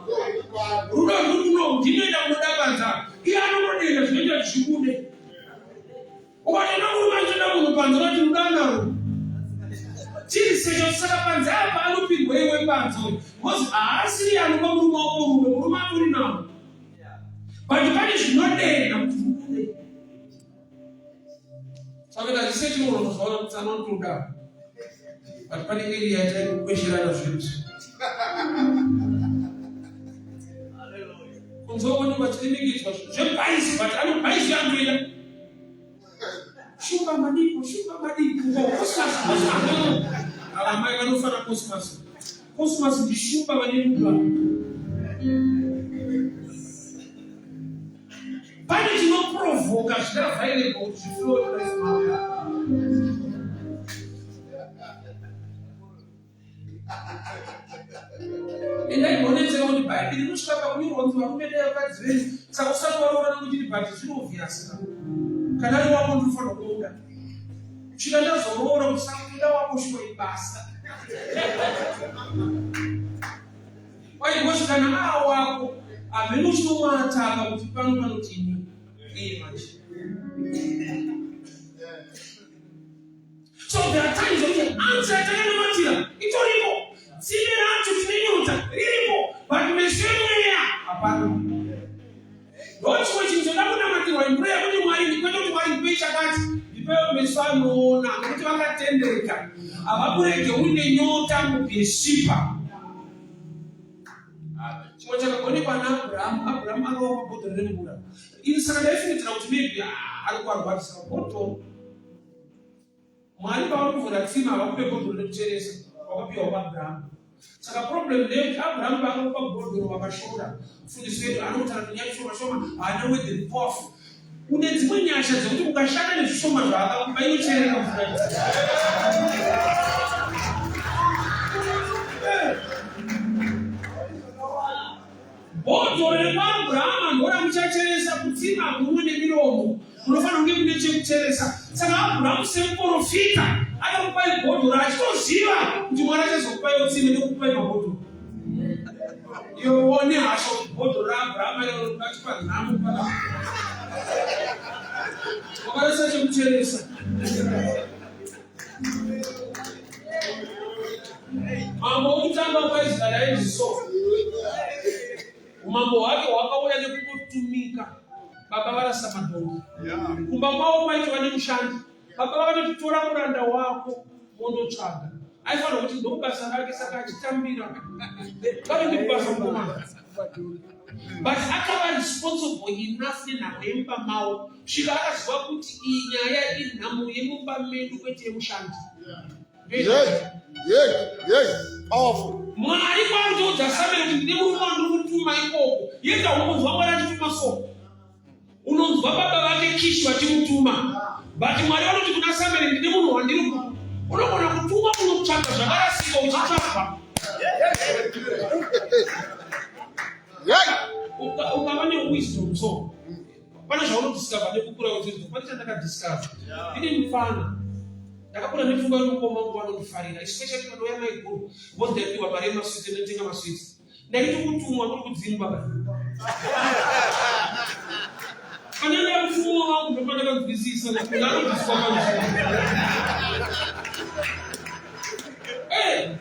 rudo rwuri kuno ndinoenda kunoda panza iye anongodenda zvinoita kuti zvibude ukatoenda murume achitoda munhu panza unoti rudo anarwo chiri Ndakurisecha saka panze apa anopindwa iwe panze uyu because haasiri anopa murume wako murume murume atori nawo but pane zvinodenha kuti mubude saka ndazvise chinoona kuti anotoda but pane area yataikukwesherana zvinhu kunze uko ndobva chirimikidzwa zvebhaisi but anobhaisi anotoita Shumba madiko, shumba madiko. Cosmas, Cosmas. Ava mai vanofana Cosmas. Cosmas ndishumba vane rudo. Pane chinoprovoka zviri available kuti zviflow life mavo. Endai muonetsera kuti bhaibheri rinosvika pakunyorwa kuti varume dai vakadzi venyu saka usati waroora nekuti but zviri obvious ka kana ari wako ndinofanira kumuda svika ndazoroora kuti saka kuda wako shuwa ibasa why because kana aa wako hameno uchinomuataka kuti pano panotini iye manje So there are times when answer yatakanamatira itoripo, tsime racho tine nyota riripo, but meso emweya hapana. Ndochimwe chinhu choda kunamatirwa in prayer kuti Mwari kwete kuti Mwari ndipei chakati, ndipei meso anoona nokuti vakatendeka havakurege uine nyota mubheshipa. Chimwe chakagonekwa naAbrahamu, Abrahamu akaoma bhodhoro remvura. Ini saka ndaifungidzira kuti maybe ah, ari kuarwadzisa bhodhoro Mwari pavanovhura tsime havakupe bhodhoro rekucheresa, wakapiwa kwaAbrahamu. Saka problem ndeyekuti Abrahamu paakakupa bhodhoro vakashora. Mufundisi wedu anotaura nyaya shoma shoma, haana word and powerful. Une dzimwe nyasha dzekuti ukashanda nezvishoma zvaakakupa inochereka mvura. Bhodhoro rekwaAbrahama ndoramuchacheresa kutsima mumwe nemiromo, munofanira kunge mune chekucheresa. Saka Abrahamu semuporofita akakupai bhodhoro achitoziva kuti Mwari achazokupaiwo tsime nekukupai mabhodhoro. Iwe uone hasha kuti bhodhoro raAbrahama iroro achipa nhamo pana wakarasa chekucheresa. Mambo wokutanga waIsraeri ainzi Saul. Umambo hwake hwakauya nekungotumika baba varasa madhongi. Kumba kwavo kwaitova nemushandi. Baba vakatoti tora muranda wako mondotsvaga. Aifanira kuti ndobasa rake saka achitambira. Vanoende kubasa mukomana. But akava responsible enough nenhamo yemumba mavo svika akaziva kuti iyi nyaya inhamo yemumba medu kwete yemushandi. Mwari kwakutoudza Samuel kuti ndine murume wandiri kutuma ikoko. Yega unonzwa Mwari achituma so. Unonzwa baba vake Kishi vachimutuma. But Mwari vanoti kuna Samuel ndine munhu wandiri ku. Unogona kutuma kunotsvaga zvakarasika uchitsvagwa. Ukava newisdom so. Pane zvaunodiscover nekukura wedzidzo. Pane chandakadiscover. Ndine mufana. Ndakakura nepfungwa yemukoma wangu vanondifarira especially panouya maiguru because ndaipiwa mari yemaswitsi ndotenga maswitsi. Ndaiti kutumwa kuri kudzingwa ka. Pane ndakutumwa wangu ndopandakanzwisisa kuti ndanodiswa panzvimbo. Eh,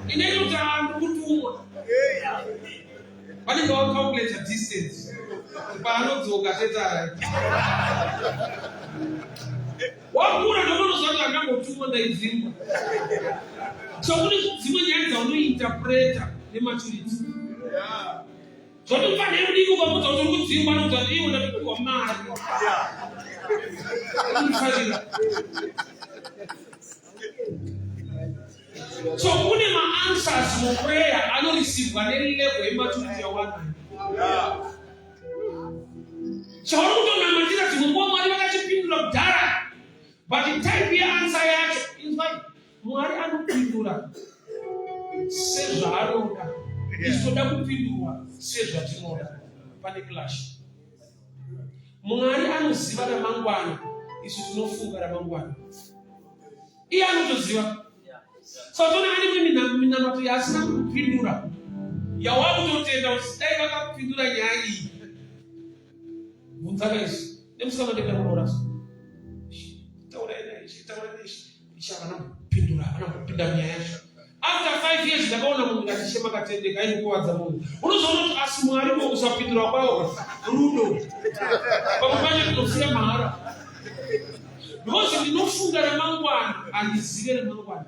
inoita kuti kutumwa. Vanenge vacalculate distance paanodzoka tetara wakura ndomunoziva kuti akambotumwa ndaidzingwa so kune dzimwe nyaya dzaunointerpreta nematurity zvoti mfanhe mudiki ukamudza kuti uri kudzingwa anokudza kuti iwe ndatopiwa mari unofarira So kune maanswers muprayer anorisivwa nelevel yematurity yawanayo. Chauri kutonamatira dzimwe nguva Mwari vakachipindura kudhara but type yeanswer yacho inzwai Mwari anopindura sezvaanoda isu toda kupindurwa sezvatinoda pane clash. Mwari anoziva ramangwana isu tinofunga ramangwana. Iye anotoziva. So tona ane imwe minamato yaasina kukupindura yawakutotenda kuti dai vakakupindura nyaya iyi. Bvunzaka izvi nemusikana ndenda kuroora so. Taurai naye, taurai naye. Ishe havana kupindura, havana kupindura. Ndikapinda munyaya yacho. After 5 years ndakaona munhu, ndikati, "Shema katendeka ainokuvadza munhu." Unozoona kuti asi Mwari kusapindura kwawo rudo. Pamwe pacho tinosiya mahara because ndinofunga ramangwana, handizive ramangwana.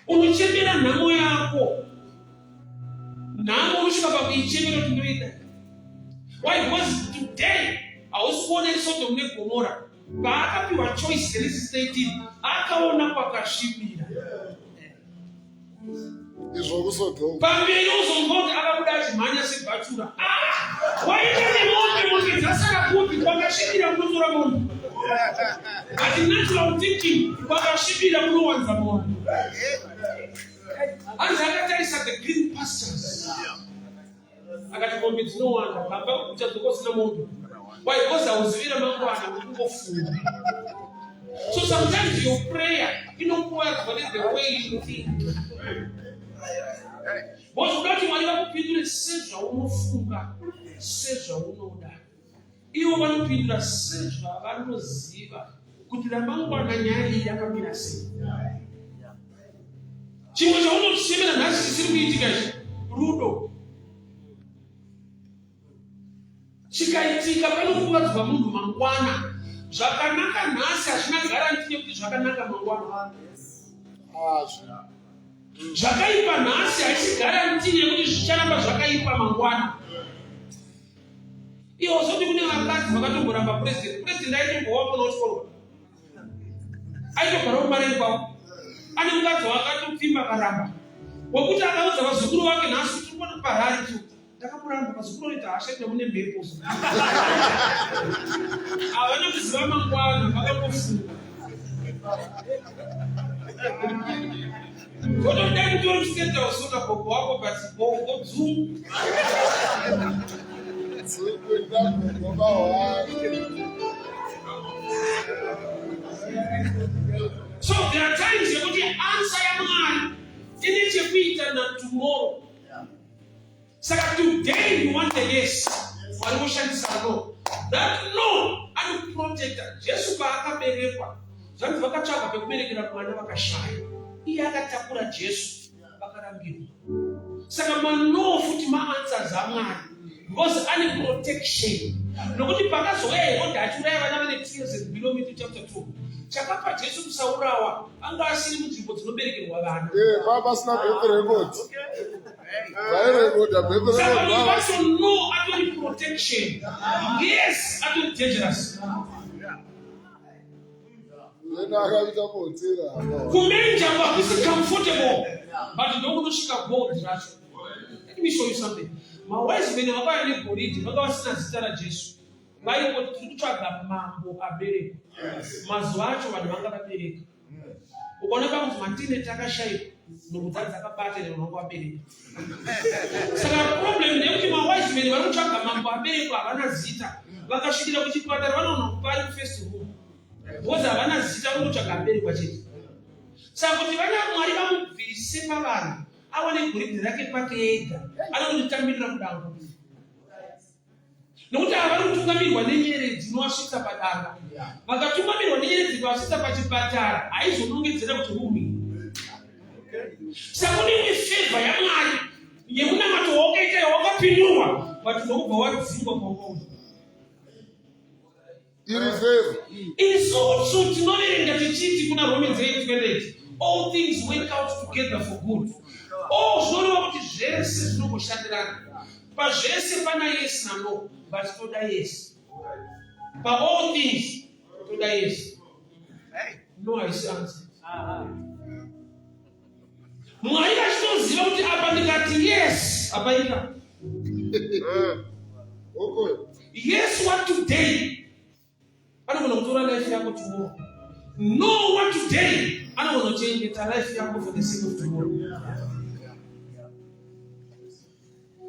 Unochemera nhamo yako, nhamo unosvika pakuichemera kuti ndoida. Why? Because today hausi kuona iSodom neGomora. Paakapiwa choice, Genesis 13, akaona kwakasvibira. Izvo kuSodhoma. Pamberi uzonzwa kuti akabuda achimhanya sebhatura. Ah! Waita nemombe, mombe dzasara kupi? Kwakasvibira kunotora mombe. But natural thinking, kwakasvibira kunowanza mombe. Hanzi akatarisa the green pastures, akati mombe dzinowanda pamba, uchadzoka usina mombe. Why? Because hauzivira mangwana, uri kungofunga. So sometimes your prayer inokuvadzwa nethe way you think, because uda kuti Mwari vakupindure sezvaunofunga, sezvaunoda. Ivo vanopindura sezvavanoziva kuti ramangwana nyaya iyi yakamira sei. Chimwe chaunochemera nhasi chisiri kuitika ichi, rudo. Chikaitika, panokuvadzwa munhu mangwana. Zvakanaka nhasi hazvina guarantee yekuti zvakanaka mangwana. Azvi. Zvakaipa nhasi haisi guarantee yekuti zvicharamba zvakaipa mangwana. Iwo zoti kune vakadzi vakatomboramba president. President aitombowapo nochikoro, aitogara kumareni kwavo, ane mukadzi waakatopfimba, akaramba, wekuti akaudza vazukuru vake, "Nhasi tiri kuona parari tu, ndakamuramba." Vazukuru vanoita hasha ita mune mhepo. Havana kuziva mangwana, vakangofunga. Votodai kuti uri mustate house una gogo wako, but gogo dzungu. Dzungu ndagogo bahwani. So there are times yekuti answer yaMwari ine chekuita natomorrow. Saka today you want a yes, Mwari voshandisa no. That no anoprotecta. Jesu paakaberekwa, zvanzi vakatsvaga pekuberekera mwana, vakashaya. Iye akatakura Jesu, vakarambirwa. Saka mano futi maanswers aMwari because ane protection, nokuti pakazouya Herodhi achiuraya vana vane 2 years and below, Matthew chapter 2, chakapa Jesu kusaurawa, anga asiri munzvimbo dzinoberekerwa vana. Eh, papa pasina birth record. Vairekoda birth Saka record. munhu Vavasi. vacho no atori protection, yes atori dangerous. Yena akaita botera. Kumenja hakusi comfortable, but ndokunosvika gold racho. Let me show you something. Mawise men vakauya negoridhe, vanga vasina zita raJesu. Vaingoti, "Tiri kutsvaga mambo aberekwa." Mazuva acho vanhu vanga vabereka. Ukaona pakunzi mateneti akashayikwa, nhumbu dzacho dzakabata nevanhu vanga vabereka. Saka problem ndeyekuti mawise men vari kutsvaga mambo aberekwa, havana zita. Vakasvikira kuchipatara, vanoona kupa ari kufirst room because havana zita, vari kutsvaga aberekwa chete. Saka kuti vana Mwari vamubvise pavanhu, awane goridhe rake pake ega, anondotambirira kudango, nokuti ava vari kutungamirwa nenyeredzi inovasvitsa padanga. Vakatungamirwa nenyeredzi ikavasvitsa pachipatara, haizonongedzera kuti rumi. Saka kune imwe favour yaMwari yemunamato waukaita yawakapindurwa, but ndokubva wadzingwa kwauri. Iri favour. Isusu tinoverenga tichiti kuna Romans 8:28, "All things work out together for good." All zvinoreva kuti zvese zvinongoshandirana. Pazvese pana yes nano, but toda yes. Pa all things toda yes. No haisi answer. Mwari vachitoziva kuti apa ndikati yes, apaita. Oko. Yes what today anogona kutora life yako tomorrow. No what today anogona kuchengeta life yako for the sake of tomorrow.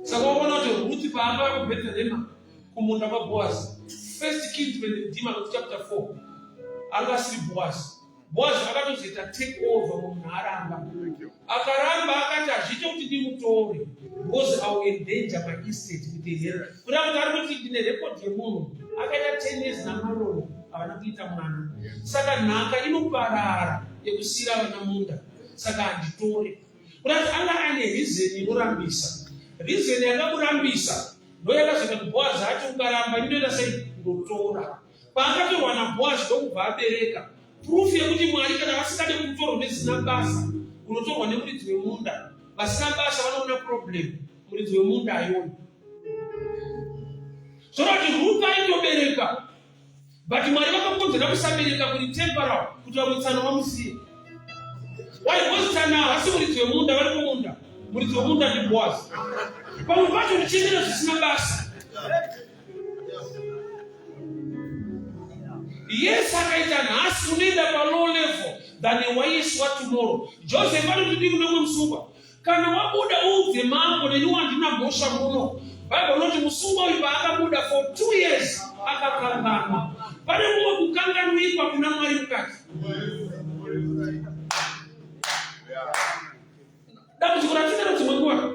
Saka waona kuti Ruthi paakauya kuBhethlehema kumunda kwaBhoazi, first kinsman redeemer of chapter 4 anga asiri Bhoazi. Bhoazi akatozoita take over munhu aramba. Akaramba akati, "Hazviite kuti ndimutore because I will endanger my estate with the head." Kuda kuti ari kuti ndine record yemunhu akaita 10 years naMaroni, havana kuita mwana. Saka nhaka inoparara yekusiyira vana munda. Saka handitore. Kurati anga ane reason inorambisa. Reason yakamurambisa ndoyakazoita kuti Boazi ati ukaramba ndinoita sei? Ndotora. Paakatorwa naBoazi ndokubva abereka. Proof yekuti Mwari kana vasingade kutorwa nezvisina basa, unotorwa nemuridzi wemunda. Vasina basa vanoona problem, muridzi wemunda aioni. Zvoreva kuti Ruth aitobereka but Mwari vakakonzera kusabereka kuri temporal kuti vamwe tsano vamusiye. Why? Because tsano havasi muridzi wemunda, vari kumunda. Muridzi wemunda ndiBoaz. Pamwe pacho kuchemera zvisina basa. Yes, akaita nhasi unoenda palow level than waiswa tomorrow. Joseph anotidii kune umwe musungwa? Kana wabuda uudze mambo neniwo handina mhosva muno. Bible rinoti musungwa uyu paakabuda for 2 years akakanganwa. Pane kumwe kukanganwikwa kuna Mwari mukati. Dambudziko ratinaro dzimwe nguva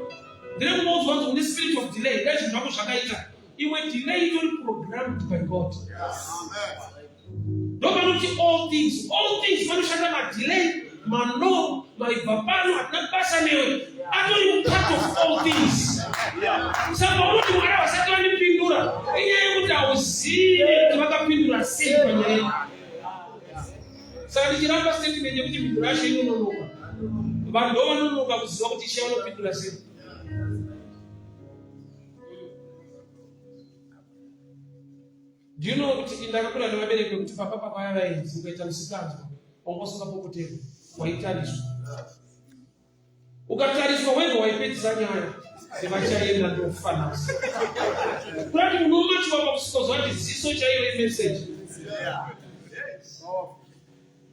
nderekunoudzwa kunzi une spirit of delay dai zvinhu zvako zvakaita. Imwe delay itori programmed by God. Ndopanoti all things, all things panoshanda madelay, mano, maibva pano hatina basa newe. Atori part of all things. Saka unoti Mwari havasati vandipindura inyaya yekuti hauzivi kuti vakapindura sei panyaya. Saka ndichiramba statement yekuti mhinduro yacho inononoka. Vanhu ndo vanononoka kuziva kuti Ishe vanopindura sei. Do you know kuti ndakakura nevabereki vekuti papa pakauya vaenzi ukaita musikanzwa wanga usingapopoterwi waitariswa. Ukatariswa wega waipedzisa nyaya sevachaenda ndofa nhasi. Kurati unomachiwa pakusikozwa kuti ziso chairo imeseji.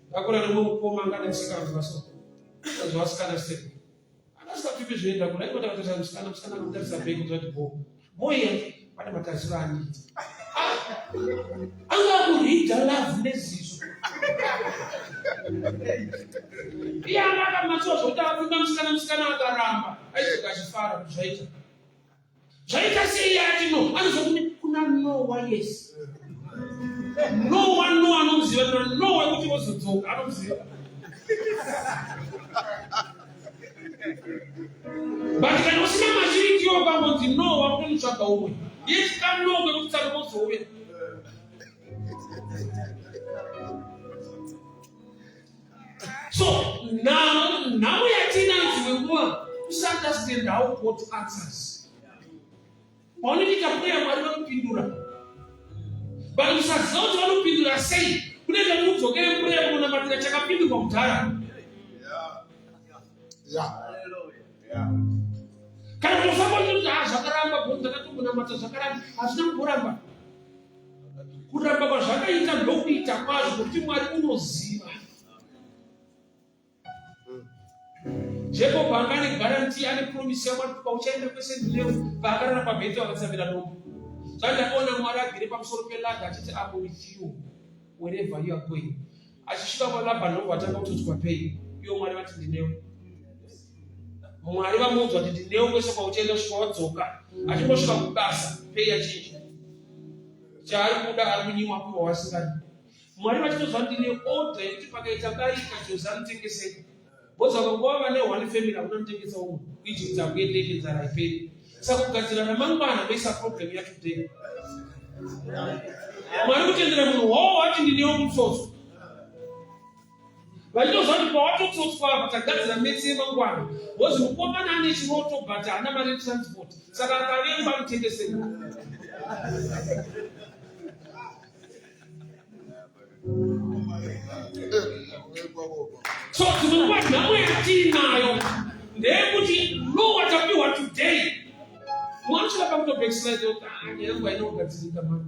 Ndakura nemumwe mukoma anga ane musikanzwa so. Kanzwa vasikana sei. Akasingapfimbi zvoenda kure aingoti akatarisa musikana musikana akamutarisa bhegi kuti vati bho. Bho here pane matarisiro andiita. Ah! Anga akuridha love neziso. Iye anga akamatsiwa zvokuti akapfimba musikana musikana akaramba aidzoka achifara kuti zvaita. Zvaita sei iye ati no anozwa kune kuna Nowa yes. Nowa no anomuziva na Nowa wekuti wozodzoka anomuziva. But kana usina maturity iwo ukangonzi no wakutonotsvaga umwe. Yet ka no kwekuti tsano wozouya. So now, nhau yatinayo dzimwe nguva kusaunderstand how God answers. Paunoita prayer Mwari vanopindura. But usaziva kuti vanopindura sei kunoita kuti udzokere prayer kunonamatira chakapindurwa kudhara. Kana kutofamba uchiti ah zvakaramba bho ndakatombonamata zvakaramba hazvina kumboramba. Kuramba kwazvakaita ndokuita kwazvo nokuti Mwari unoziva. Jacob anga ane guarantee ane promise yaMwari kuti pauchaenda kwese ndinewe paakarara pabheti akatsamira dombo. Zvandakaona Mwari agere pamusoro peladha achiti I'm with you wherever you are going. Achisvika kwaLabhani ndobva atanga kutodzwa pei. Iwo Mwari vati ndinewe. Mwari vamuudza kuti ndinewe kwese kwauchaenda kusvika wadzoka. Achingosvika kubasa pei yachinja. Chaari kuda ari kunyimwa kuwa wasingadi. Mwari vachitoziva kuti ndine order yekuti pakaita barika Jose anotengeseka. Because vakangova vane one family hakuna anotengesa umwe. Egypt hakuendeki nzara haiperi. Saka kugadzira ramangwana ndoisa problem yatoday. Mwari kutendera munhu wawo wati ndinewo kutsotswa. Vachitoziva kuti pawatotsotswa apa tagadzira metsi yemangwana. Because mukomana ane chiroto but haana mari yetransport. Saka akavengwa anotengeseka. So dzimwe nguva nhamo yatiinayo ndeyekuti no watapiwa today mwanosvika pakuto backslide kuti ah, nyaya yangu haina kugadzirika mani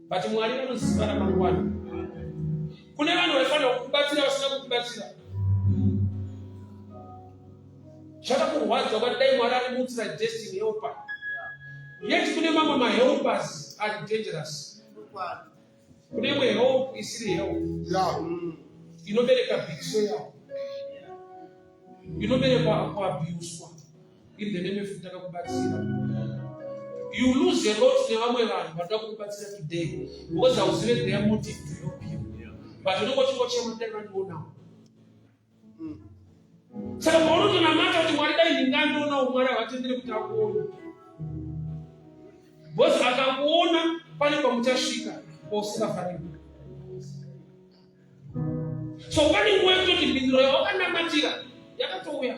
but Mwari vanoziva ramangwana. Kune vanhu vaifanira kukubatsira vasina kukubatsira. Zvakakurwadza ukati dai Mwari arimutsira destiny helper. Yet kune mamwe mahelpers ari dangerous. Kune imwe help isiri help. Inobereka betrayal. Inoberekwa kuabuswa. In the name of ndakakubatsira. You lose a lot nevamwe vanhu vanoda kukubatsira today because hauzive their motive to help you. But unenge uchingochema dai vandionawo. Saka paunotonamata kuti Mwari dai ndingandoonawo, Mwari havatendere kuti akuone, because akakuona pane pamuchasvika pausingafaniri. So pane nguva yekutoti mhinduro yawakanamatira yakatouya.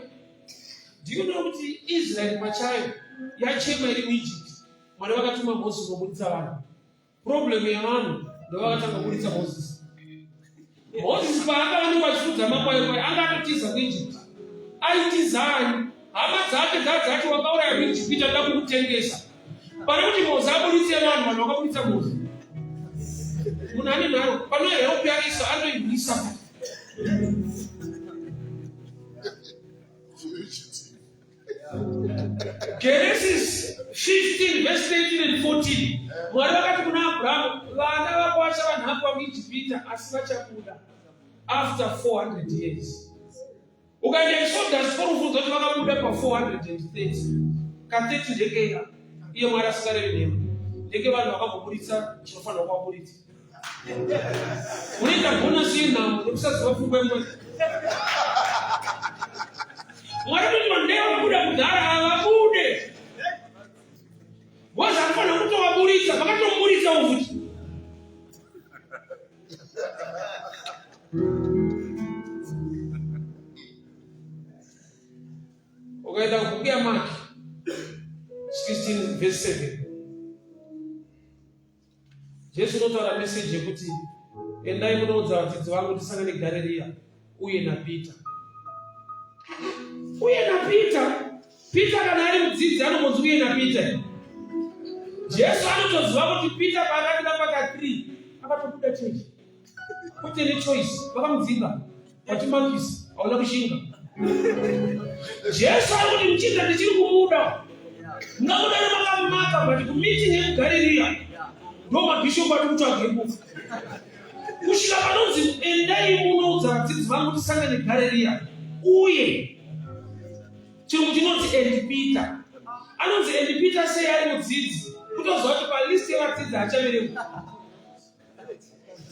Do you know kuti Israeri pachayo yachema iri muEgypt, Mwari vakatuma Mozisi kunobuditsa vanhu? Problem yevanhu ndovakatanga kuburitsa Moses. Moses paakawanikwa achifudza makwai kwai anga atotiza kuEgypt. Aitizani? Hama dzake dzadzati wakauraya muEgypita nda kukutengesa. Pane kuti Moses aburitse vanhu, vanhu vakaburitsa Moses. Munhu ane nharo, pano help yaisa anoibvisa. Genesis 15 verse 13 and 14. Mwari vakati kuna Abrahamu, vana vako vachava nhapwa muIjipita asi vachabuda after 400 years. Ukaenda Exodus 4 ufunza kuti vakabuda pa 430. Ka 30 ndekeya iye Mwari asingarevi nhema. Ndeke vanhu vakamboburitsa chinofanirwa kuvaburitsa. Unoita bonus yenhamo nekusaziva pfungwa yemwe. Mwari kuti vanhu dai vakabuda kudhara havabude. Boss anofanira kutovaburitsa, vakatomuburitsa futi. Ukaenda kubhuku yaMark 16 verse 7 Jesu unotaura meseji yekuti endai munoudza vadzidzi vangu tisangane Garirea uye naPita. Uye naPita, Pita kana ari mudzidzi anombonzi uye naPita. Jesu anotoziva kuti Pita paakadira paka 3 akatobuda chechi. Kwete nechoice, vakamudzinga. Vati Marcus, hauna kushinga. Jesu ari kuti muchinda ndichiri kumuda. Mungangodaro makamaka but kumeeting yekuGarirea ndo mabhishopu ari kutsvaga ikoko. Kusvika panonzi endai munoudza vadzidzi vangu tisangane Garirea uye chirungu chinonzi and Peter. Anonzi and Peter sei ari mudzidzi? Kutoziva kuti palist yevadzidzi achaverengwa.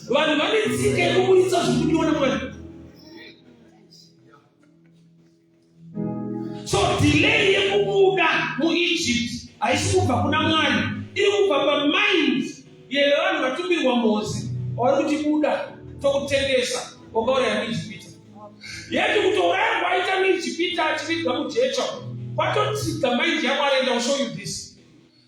Vanhu vane tsika yekuburitsa zvikudiwa naMwari. So delay yekubuda muEgypt haisi kubva kuna Mwari, iri kubva pamind yevanhu vatumirwa Mozi vari kuti buda tokutengesa wakauraya muIjipita. Yeti kutouraya kwaita muIjipita achiviga mujecha kwatotsiga mind yaMwari. And I'll show you this.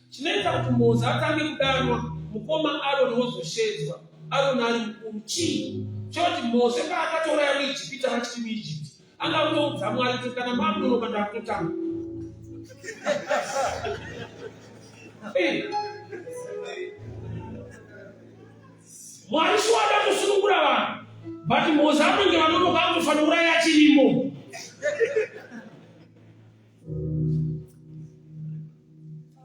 Chinoita kuti Mozi atange kudanwa mukoma Aroni wozoshedzwa Aroni ari mukuru chii? Choti Mose paakatouraya muIjipita vachiri muIjipti anga kutoudza Mwari kuti kana makunonoka ndakutotanga. Eh. Mwari shuwa ada kusunungura vanhu but Mose anonge vanonoka akutofanira uraya achirimo.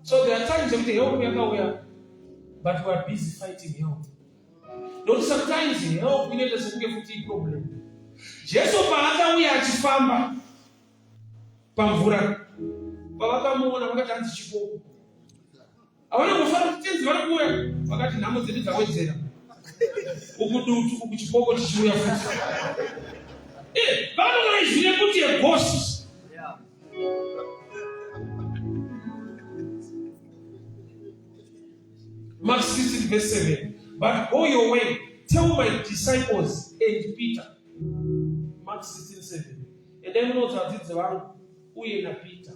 So there are times yekuti help yakauya but we are busy fighting help. Nokuti sometimes help inoita sekunge futi iproblem. Jesu paakauya achifamba pamvura pavakamuona vakati hanzi chipoko. Havana kufara kuti tenzi vari kuuya, vakati nhamo dzedu dzawedzera. Uku dutu uku chipoko chichiuya futi. Eh, vakatotora izwi rekuti a ghost. Mark 16 verse 7. But go your way, tell my disciples and Peter. Mark 16 7. Endai munoudza vadzidzi vangu uye naPeter.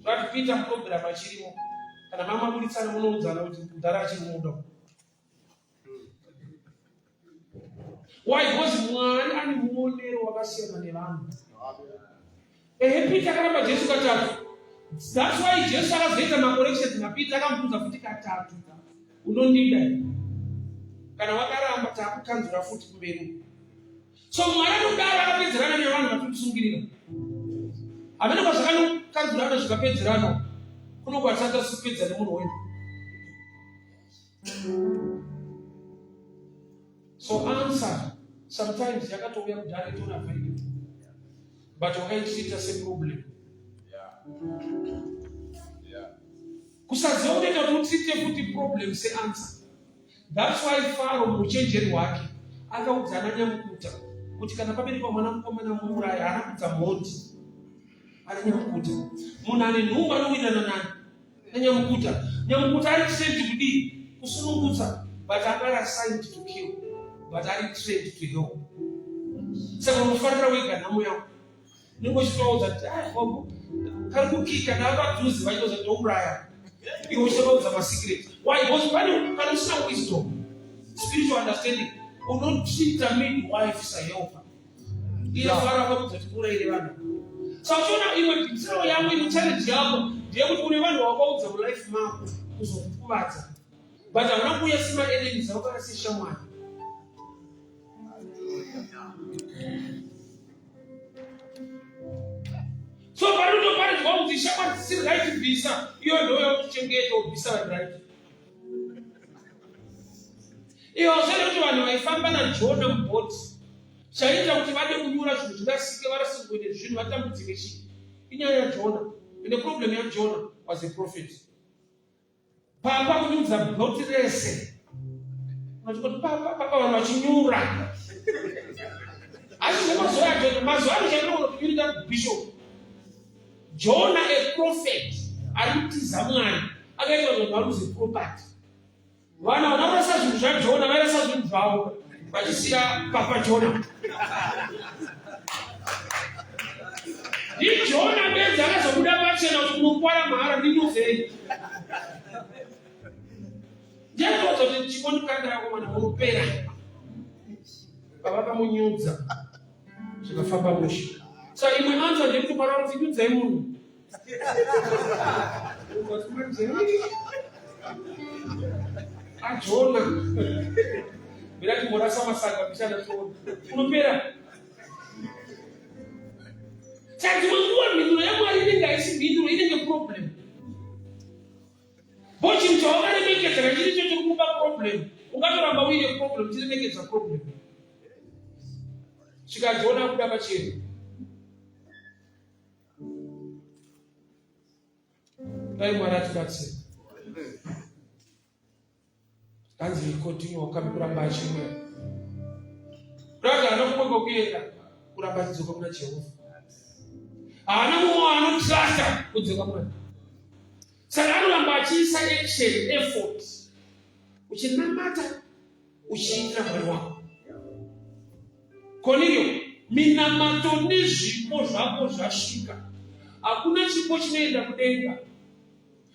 Zvati Peter muprogram achirimo. Kana mama buritsana munoudzana kuti mudhara achiri muda. Why? Because Mwari ane muonero wakasiyana nevanhu. Ehe, Peter akaramba Jesu katatu. That's why Jesu akazoita macorrections naPeter akamubvunza futi katatu. Unondida? Kana wakaramba takukanzura futi kumberi. So Mwari anodaro akapedzerana nevanhu vatikusungirira. Hameno kwazvakanokanzurana zvikapedzerana kuno kwatata kupedza nemunhu wedu. So answer sometimes yakatouya kudhara itori available but wakaitreata seproblem. Kusaziva kunoita kuti utreate futi problem seanswer. That's why Faro muuchenjeri hwake akaudza ana nyamukuta. Kuti kana paberekwa mwana mukomana muuraya, haana kudza mhondi. Ari nyamukuta. Munhu ane nhumbu anowirirana nani? Nanyamukuta. Nyamukuta ari trained kudii? Kusunungutsa. But anga ari assigned to kill. But ari trained to help. Saka unofarira wega nhamo yako. Unenge uchitovaudza kuti ah gogo kari kukika ndava padhuze vachitoza ndouraya. Iwe uchitovaudza masecret. Why? Because pane kana usina wisdom, spiritual understanding, unotreata midwife sahelper. Iye fara akakuudza kuti uraire vanhu. Saka uchiona imwe betrayal yako, imwe challenge yako ndeyekuti une vanhu vawakaudza mulife mako kuzokukuvadza. But hauna kuuya semaenemies, vakauya seshamwari. So panotoparidzwa kuti shamwari dzisiri right bvisa, iyo ndo yakuchengeta ubvisa vari right. Iyo zvere kuti vanhu vaifamba naJona mubhoti chaiita kuti vade kunyura zvinhu zvirasike, varasikwe nezvinhu, vatambudzike chii? Inyaya yaJona. And the problem yaJona was a prophet. Papa kunyudza bhoti rese. Unoti papa papa vanhu vachinyura. Asi zvemazuva aJona, mazuva ano chainogona kunyurika bishop. Jonah a prophet ari kutiza Mwari akaita vanhu varuze property. Vana vanorasa zvinhu zvaJona vairasa zvinhu zvavo vachisiya papa Jona. NdiJona bedzi akazobuda pachena kuti munokwara mahara ndinyudzei. Ndiyatoudza kuti chingondikanda yako mwana unopera. Baba vamunyudza zvikafamba mushe. So imwe answer ndeyekuti Mwari vanoti nyudzai munhu. Ajona. Mira timborasa masaga mbichana tione. Unopera. Saka dzimwe nguva mhinduro yaMwari inenge haisi mhinduro, inenge problem. Bo chinhu chawakaremekedza kana chiri icho chiri kupa problem, ungatoramba uine problem uchiremekedza problem. Svika Jona abuda pachena. Dai Mwari atibatsira. Kanzi continue wakami kuramba achimwe. Brother haana kumwe kwekuenda kuramba achidzoka kuna Jehovha. Haana mumwe waanotrusta kudzoka kuna. Saka anoramba achiisa action effort. Uchinamata uchiitira Mwari wako. Kornelio, minamato nezvipo zvako zvasvika. Hakuna chipo chinoenda kudenga.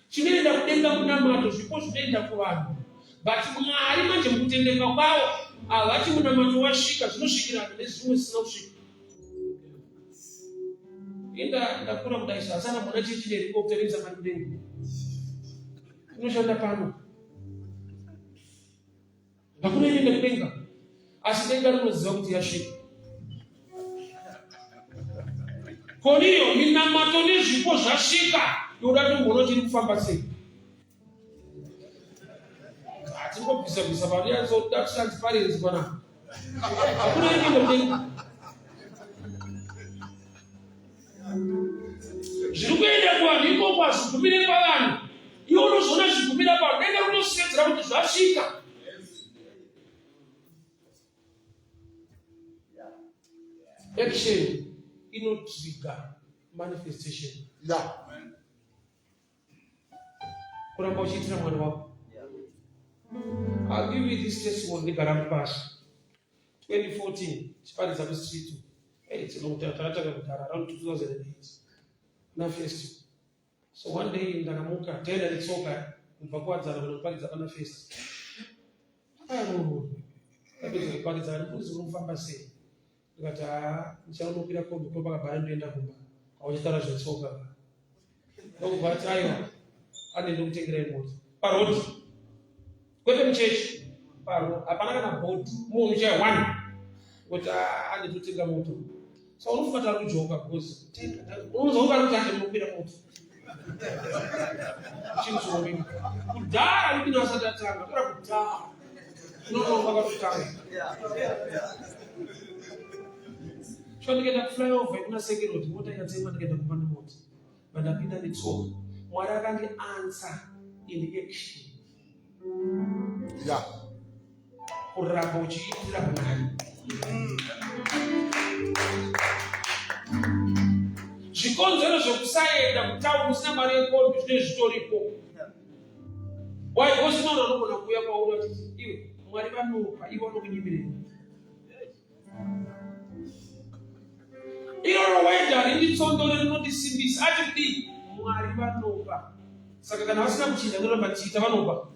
Chinoenda kudenga munamato, zvipo zvinoenda kuvanhu. But Mwari manje mukutendeka kwavo havati munamato wasvika, zvinosvikirana nezvimwe zvisina kusvika. Inda ndakura kudai zvasana mona chechi nehelicopter inoisa mari kudenga. Inoshanda pano. Hakuna inoenda kudenga. Asi denga rinoziva kuti yasvika. Koniyo minamato nezvipo zvasvika. Yoda tomboona kuti iri kufamba sei. Hatingobvisa bvisa vanhu yatsoda tisanzi parenzi panapa. Hakuna inoenda kudenga. Zviri kuenda kuvanhu ikoko hazvigumire pavanhu. Iwe unozoona zvigumira pavanhu. Denga rinosvedzera kuti zvasvika. Action inotrigger manifestation. Yeah. Kuramba uchiitira mwana wako. I'll give you this testimony ndigara pasi. 2014 chiparidza kustreet. Hey, it's a long time. Takatanga kudhara around 2008. Na festival. So one day ndakamuka taenda netsoka kubva kuwadzana kunoparidza pana fest. Tapedza kuparidza ndikuzi unofamba sei? Ndikati haa ndichanokwira kombi ko pakabhara ndoenda kumba. Auchitaura zvetsoka. Ndokubva ati aiwa ane ndokutengerai mota. Paroad. Kwete muchechi. Paroad. Hapana kana board. Munhu chai one. Kuti ane totenga moto. So unofunga kuti ari kujoka because kutenga unonzwa kunge ari kuti ande munokwira moto. Chinhu chinomira. Kudhara rudini asati atanga, tora kudhara. Unoona vakatotanga. So ndikaenda kuflyover yekuna Second Road, mota ikatsemwa ndikaenda kumba nemota. Vandapinda netsoka. Mwari akandi answer in action. Yeah. Kuramba uchiitira Mwari. Zvikonzero zvekusaenda kutauni usina mari yekombi zvinenge zvitoripo. Why? Because unoona unogona kuuya kwauri vachiti iwe Mwari vanopa iwe vanokunyimirei. Iroro weda rinditsondore rinondisimbisa ati kudii? Mwari vanopa. Saka kana vasina kuchinja ndoramba ndichiita vanopa.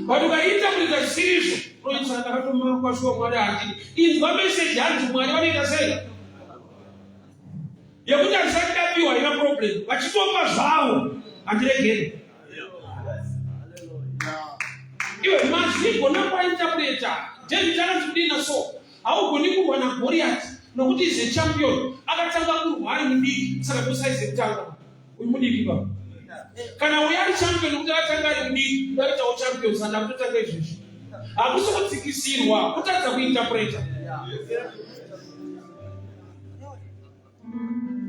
But ukaita kuita zvisiri izvo unoita ndakatomakwa shuwa Mwari handidi. Inzwa message hanzi Mwari vanoita sei? Yekuti handisati ndapiwa haina problem. Vachitopa zvavo handiregeri. Iwe mazigona kwainterpreta. David akanzi kudii naSaul? Haugoni kurwa naGoriati nokuti is a champion. Akatanga kurwa ari mudiki saka ndosaizi yekutanga. Uyu mudiki baba. Kana uyu ari champion nokuti akatanga ari mudiki ndaitawo champion saka ndakutotanga izvezvi. Hakusi kudzikisirwa kutadza kuinterpreta.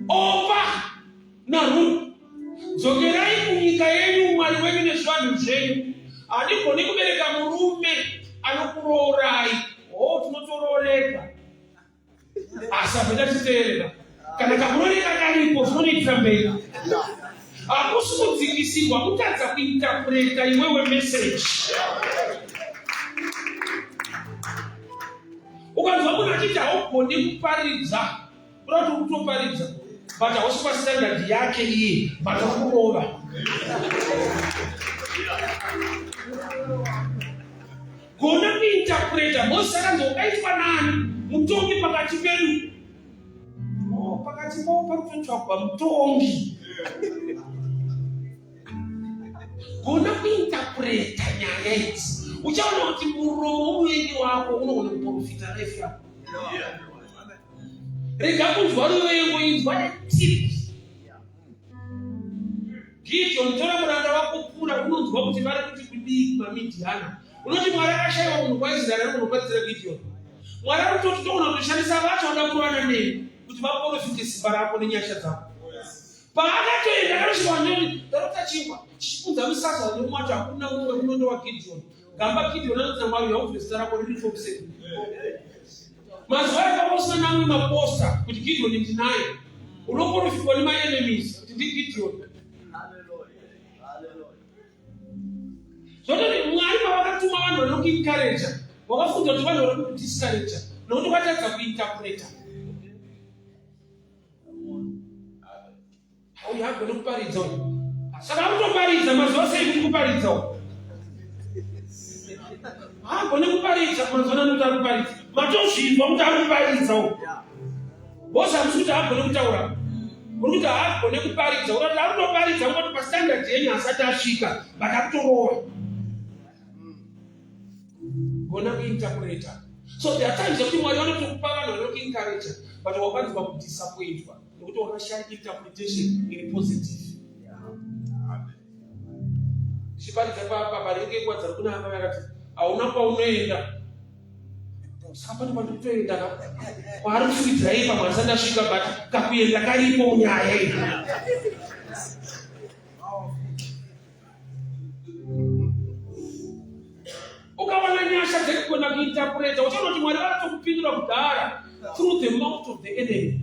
Opa naRuth, dzokerai kunyika yenyu, Mwari wenyu nezvivanhu zvenyu. Handigoni kubereka murume anokuroorai. Oh, tinotorooreka asi apa tachiteerera kana kakurooreka karipo zvinonoitira mberi. Hakusi kudzikisirwa, kutadza kuinterpreta iwewe message. Ukanzwa munhu achiti haugoni kuparidza, kuda kuti uri kutoparidza but hausi pastandard yake iye, but uri kurova. Gona kuinterpreta. Moses akanzi wakaitwa nani mutongi pakati pedu? Oh, pakati pavo pari kutotsvagwa mutongi. Gona kuinterpreta nyaya idzi, uchaona kuti muromo womuvengi wako unogona kuprofita life yako. Rega kunzwa ruvengo, inzwa netip. Gideon, tora muranda wako pura, unonzwa kuti vari kuti kudii kumamidiana. Unoti Mwari akashaiwa munhu kwaIsraeri ari kunobatsira Gideon. Mwari ari kutoti togona kutoshandisa vacho vanoda kurwana nei kuti vaprofite simba rako nenyasha dzako. Paakatoenda akanosvika vanyori ndarota chingwa chichipunza musasa nemumato hakuna mumwe munondo waGideon. Gamba Gideon anoti naMwari yaubve zita rako riri fokuseni. Mazuva ayo usina namwe maposta kuti Gideon ndinaye. Unoprofitwa nemaenemies kuti ndiGideon. Zvototi Mwari pavakatuma vanhu vanokuencourager wakafunga kuti vanhu vari kukudiscourager nokuti watadza kuinterpreta. Uyu hagone kuparidza uyu. Saka akutoparidza mazuva sei kuti kuparidza uyu? Haagone kuparidza mazuva ano kuti ari kuparidza. Matozvinzwa kuti ari kuparidza uyu. Boss hamusi kuti haagone kutaura. Uri kuti haagone kuparidza. Uri kuti ari kutoparidza ungoti pastandard yenyu asati asvika but akutorova. Gona kuinterpreta. So there are times yekuti Mwari vanotokupa vanhu vanokuencourager but wakanzwa kudisappointwa nekuti wakashaya interpretation iri positive. Ndichiparidza paringe kwadzari kuna amai vakati hauna kwaunoenda saka pane kwandikutoenda ka kwaari kufukidzira iye pamwe asati asvika but kakuenda karipo munyaya iyi. Ukawana nyasha dzekugona kuinterpreta uchaona kuti Mwari vakatokupindura kudhara through the mouth of the enemy.